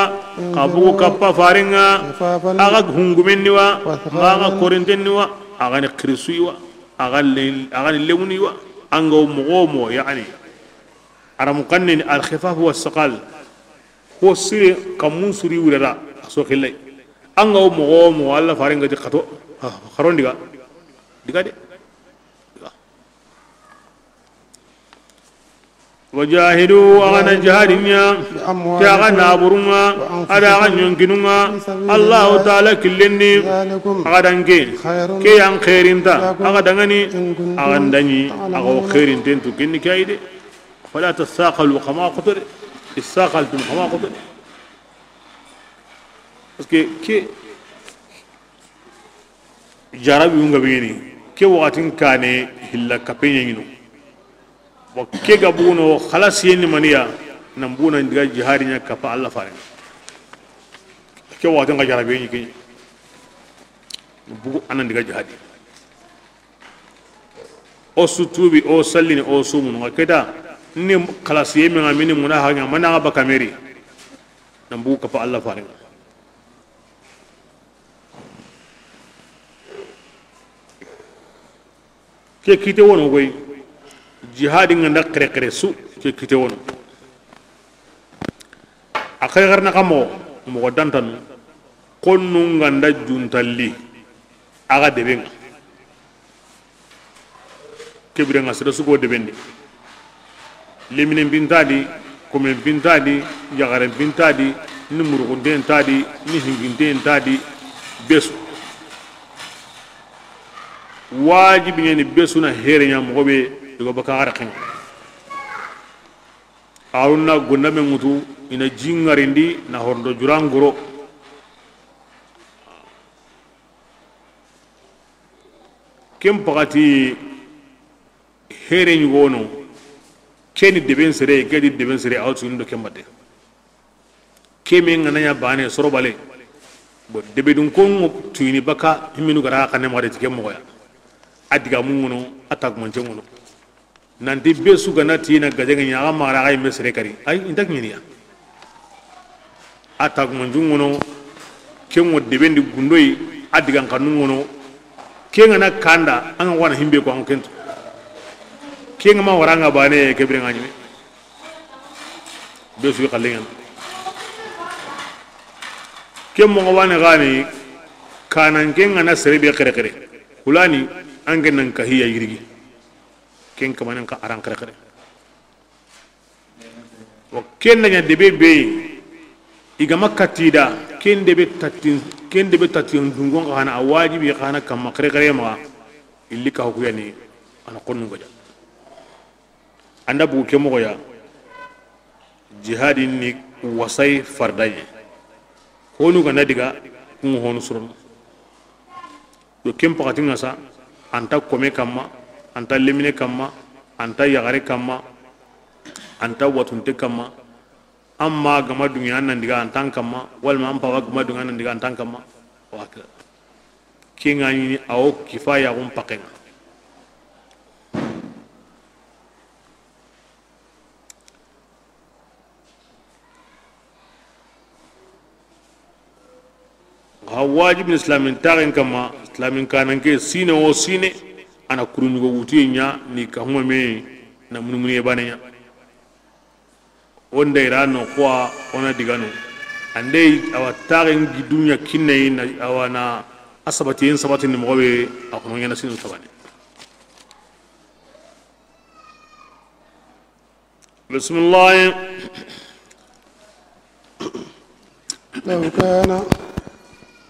Xa bugu kappa farenga, خفافا. A ga hungumenni wa, وثقالا. Ma a ga korintenni wa, a ga ni xirisuyi wa, a ga le-, a ga ni lemuni wa, an ga wo moxo wo moxo, yani. Aramu xannen ni al khifaf wa saqal. Ko sire kamun suri wurera, a so xillay. An ga wo moxo wo moxo, Allah faren ga ti xato, xaron diga. Diga de. Wajahidu, a ga na jihadi ɲa, بأموالكم. Ti a ga naburunga, وأنفسكم. A da a ga ɲonkinunga, في سبيل الله. Allahu Taala killen di, ذلكم. A ga danke, خير. Ke yan xerinta, لكم. A ga dangani, إن كنتم. A ga ndani, تعلمون. A ga wo xerinten tu, kenni ke ayi de. فلا تثاقلوا, xa ma xoto de. اثاقلتم, xa ma xoto de. Parce que ke jarabi wunga bini, ke waxatin kane hilla kape ɲeɲino. Bon, ke ga buguno xalasiyen ni maniya, nan buguna diga jihadi ɲa kappa Allah fare. Ke waxatin ga jarabi ɲi ke bugu anan diga jihadi. O su tubi, o sallini, o sumunu, nga keta ni xalasiye me nga mini muna ha ɲa mana ga baka meri. Nan bugu kappa Allah fare. Ke kite wono koy, jihadi nga nda xere xere su, ke kite wono. A xeexerna xa moxo, moxo dantanu, xonnu nga nda juntalli, a ga debe nga. Ke bire nga sere su go debe ndi. Leminen pintadi, komen pintadi, yaxaren pintadi, ni muruxunten tadi, ni hinginten tadi, besu. Wajibi ɲeni besu na here ɲa moxo be, i go baka xara xenga. Aruna gonda me ŋutu, i na ji ŋarindi, na horondo juran goro. Ken paxati here ɲugono, keni deben sere, kedi deben sere, aw tuni do ken batte. Keme nga na ɲa bane, soro bale. Bon, debe dun ko tuyini baka, himinu gara xa ne mare ti ken moxo ya. A diga mun ŋono, a tagumance ŋono. Nanti be su ga na ti na gajaŋe ɲa, a ga ma gara, a ga yinme sere kari. Ay, inta kiɲeniya. A tagumanju ŋono, ke ŋo debe ndi gundoyi, a digan xanu ŋono, ke nga na kanda, a nga wana himbe ko an kento. Ken ŋa ma wara ŋa baane, ke bire ŋa ɲi me. Be su yi xalle ŋa na. Ken moxo baane ga ni, kanan ken ŋa na sere be xeere xeere. Kulani, an ke nan ka hiya yirigi. Ken kamanen ka aran xeere xeere. Wa ken da ɲa debe be, i ga ma katti da, ken debe tattin, ken debe tattin dungon xa na, a wajibi xa na kamma xeere xeere ma, illi ka hukuyani, a na xonnu goja. An da bugu ke moxo ya, jihadi ni wasay fardaye. Honu ga na diga, kun honu suron. Yo, ken paxati ŋa sa, an ta kome kamma, an ta lemine kamma, an ta yaxare kamma, an ta watunte kamma. An ma ga ma duŋe an nan diga an tan kamma, walma an paba ga ma duŋe an nan diga an tan kamma. Wa ke ŋa ɲi ni a wo kifayaxun paxe ŋa. Xa wajibi ni silamin taxen kamma, silamin kanan ke sine wo sine, a na kuruɲugo wutiye ɲa ni ka huma me na munumuni ye bane ɲa. O nda i ra no xowa, o na digano. Ande awa taxen gi duɲa kinne yi na, awa na a sabatiyen sabatini moxo be, a xono ɲana sinu sabane. Bisimilahi. لو كان.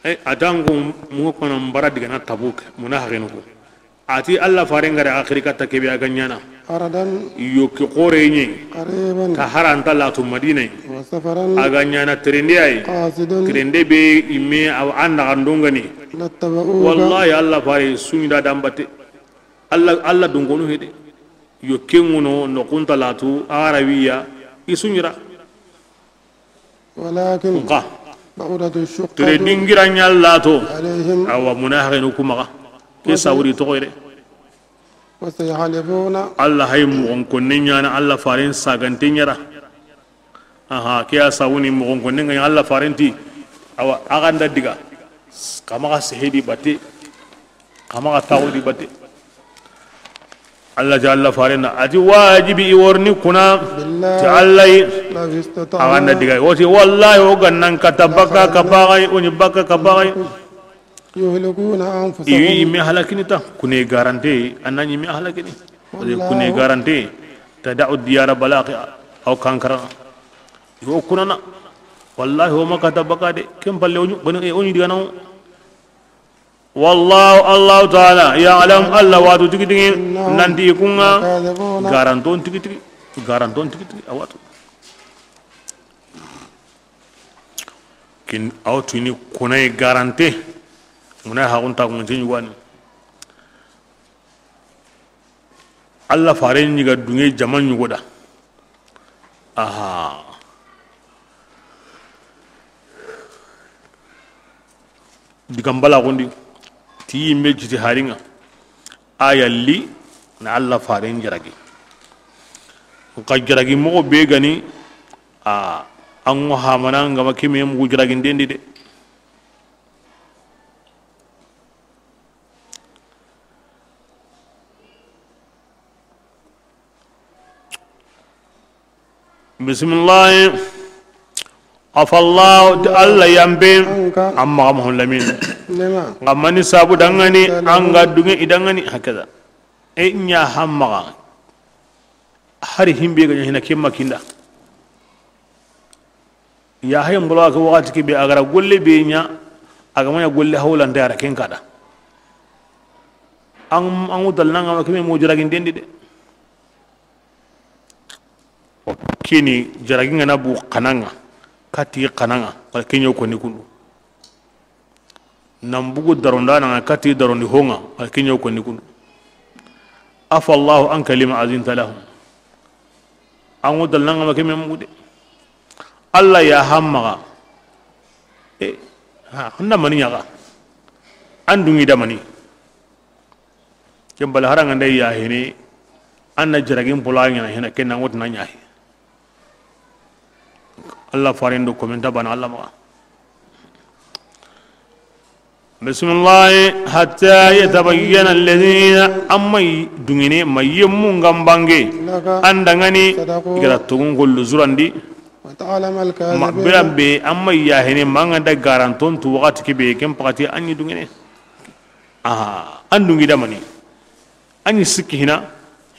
Ay, a tan ko mu ko na mbara digana Tabuk, muna hagenu ko. A ti Allah faren ga da axiri katta ke be a ga ɲana. عرضا. Yo ke xoore ɲi. قريبا. Ka haranta latu Madina. وسفرا. A ga ɲana terende ay. قاصدا. Terende be i me a, an da gandongani. لاتبعوك. Wallahi Allah fare suɲi da dambate. Allah, Allah dungonu hede. Yo ke ŋuno no kunta latu Arabiya i suɲira. ولكن. Nka. بعدت الشقة. Tere dingira ɲa lato. عليهم. Awa, munafiqinu ku maxa. Ke sawuri toxoyre. وسيحلفون. Allah hay moxon konne ɲana, Allah faren sagante ɲara. Aha, ke ya sawuni moxon konne ŋa Allah faren ti. Awa, a ga nda diga. Xa maxa sehedi bate. Xa maxa taxudi bate. Allah jalla faren da a ti wajibi i worni kuna. بالله. Ti Allah yi. لو استطعنا. A ga nda diga. O ti wallahi o ga nan kata baka ka baxay, o ni baka ka baxay. يهلكون أنفسهم. I wi i me halakini ta. Kune garante, a na ɲi me halakini. والله. Kune garante. تدع الديار بلاقها أو كنكرها. Yo kunana. Wallahi o ma kata baka de. Ken palle o ɲi, o ɲi diga na. والله, الله تعالى, يعلم, Allah watu tigi tigi, إنهم, nanti i ku ŋa, لكاذبون, garanton tigi tigi, garanton tigi tigi, a watu. Kin, a watu ni kunay garante, muna haxun ta kun tin wani. Allah faren ɲi ga duŋe jama ɲugo da. Aha. Digambala gondi ti yimbe jiti harinŋa. A yalli na Allah faren jaragi. Nka jaragi moxo be gani a, an ŋo hamana ngama kime mugu jaragi ndendi de. Bisimilahi. Afallahu, ti Allah yambe, عنك, an maxa Muhammadu Lamin. لما, nka mani sabu dangani, قلت لهم, an ga duŋe i dangani, hakada. E ɲa hammaxa. Hari himbe ga ɲa hina kemma kinda. Ya hay mbolo ke waxati ke be a ga ra golle be ɲa, a ga ma ɲa golle hawlante a ra ken kada. An, an ŋu dal nanga ma kime mo jaragi ndendi de. Kini jaragi ngana bu xananga, kati xananga, wala kenyo ko ni kundu. Nan bugu daronda na kati darondi honga, a kiɲo ko ni kundu. Afallahu anka lima azinta lahum. An ŋo dal nanga ma keme mugude. Allah ya hammaga. E, ha, handa mani ɲaga. An dungi da mani. Ken bala haranga ndey ya hini. An na jaragin pola ɲana hina ken na ŋot na ɲahi. Allah faren do komenta bana Allah maga. Bisimilahi. Hatta yatabayyana alladhina, an ma i duŋene, ma yemmu ŋa bange, an da ŋa ni i ga ra toŋun ko luzurandi. Ma biran be, an ma i yahene, ma ŋa da garanton tu waxati ke be, ken paxati an ɲi duŋene. Aha, an duŋi da mani. An ɲi sikki hina,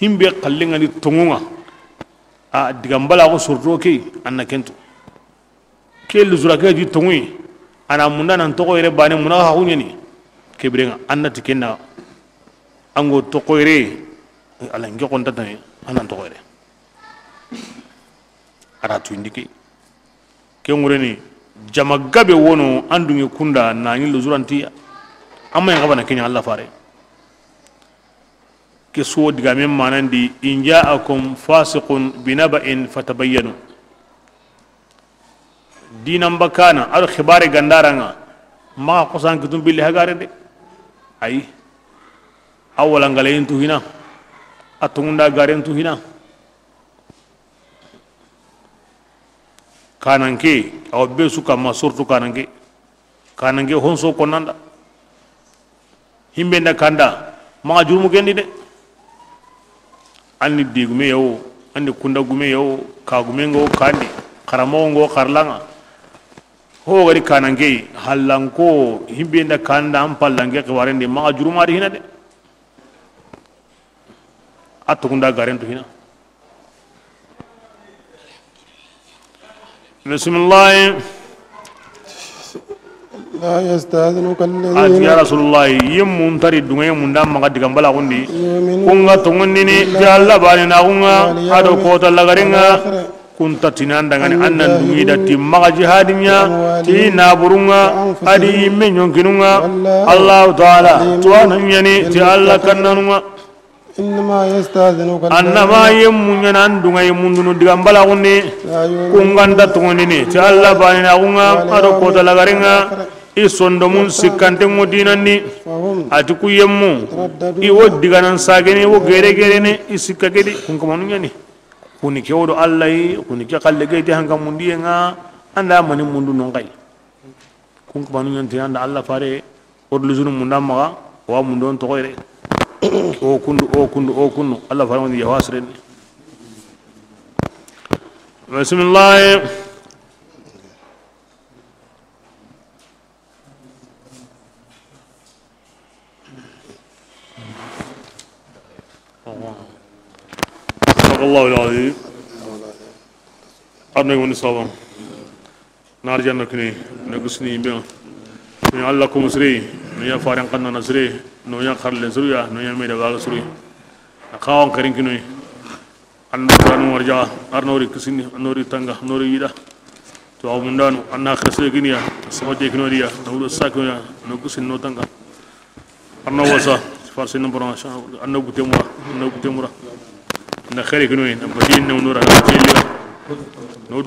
himbe xalle ŋa ni toŋun ŋa. A digan bala ko sorto ke, an na ken tu. Ke luzura ke di toŋuyi, a na munda nan toxo yere bane, muna xa xaxu ɲeni. Ke biren ŋa, an na ti ken na, an go toxo yere, a la ŋe xonta tane, an nan toxo yere. A ra tuyindi ke. Ke ŋureni, jama gabe wono, an duŋe kunda, na ɲi luzurantiya. An ma ɲi xabana ke ɲa Alla fare. Ke su wo digamen manandi, in ja'akum fasiqun binaba'in fatabayyanu. Dinan bakana, a do xibare ga nda ra ŋa, maxa xosan kitun billi hagare de. Ayi. A wala ngalayen tu hina. A toŋunda garen tu hina. Kananke, awa be su kamma, surtout kananke. Kananke honso konanda. Himbe nda kanda, maxa jurumu kendi de. An ni degume yawo, an ni kunda gume yawo, ka gume ŋa wo kandi, xaramoxo ŋa wo xarla ŋa. Ho gari kananke, hallanko, himbe nda kanda, an pallanke xibarendi, maxa juruma di hina de. A toŋunda garen tu hina. Bisimilahi. لا يستأذنك A ti, الذين ya Rasulullahi, yemmun tari duŋe munda maxa digan bala xundi. يؤمنون Ku ŋa toŋundini ti Alla bane na ku ŋa, a do kota lagare ŋa. واليوم الآخر Kun ta tinan da ŋa ni, an nan duŋi da ti maxa jihadi ɲa, ti naburun ŋa, a di yimme ɲonkinu ŋa. والله Allahu taala, عليم tuwana ɲani ti Alla بالمتقين kannanu ŋa. إنما يستأذنك الذين Annama yemmu ɲana an duŋa yemmundunu digan bala xundi. لا يؤمنون Ku ŋa nta toŋundini ti Alla bane na ku ŋa, a do kota lagare ŋa. واليوم الآخر I sondomun sikkanten ŋo dinandi. فهم A ti ku yemmu, يترددون i wo diganan sagene, i wo gere gerene, i sikka gedi, kun kamanu ɲani. Kuni ke wo do Alla yi, kuni ke xalle gedi hanka mundiye ŋa, an da mani mundu non xay. Kun kamanu ɲanti an da Alla fare, o do luzunu munda maxa, wa mundon toxoyre. O kundu, o kundu, o kundu, Alla fare woni yawa sireni. Bisimilahi. صدق الله العظيم. Arno woni saba. Na arjanna kini, na gusni imbe. No ɲa Alla ko musri, no ɲa faran kanna nasri, no ɲa kharlen suriya, no ɲa meda wala suri. Akawon karin kinoy. An da kanu warja, arno ri kisini, no ri tanga, no ri yida. To aw mundanu, an na khirse giniya, sama je kino diya, na wudo sakino ya, no gusni no tanga. Arna wasa, farsi no boran sa, arna gute mura, arna gute mura. Na khairi kino, na badin no nura, na jeliya. No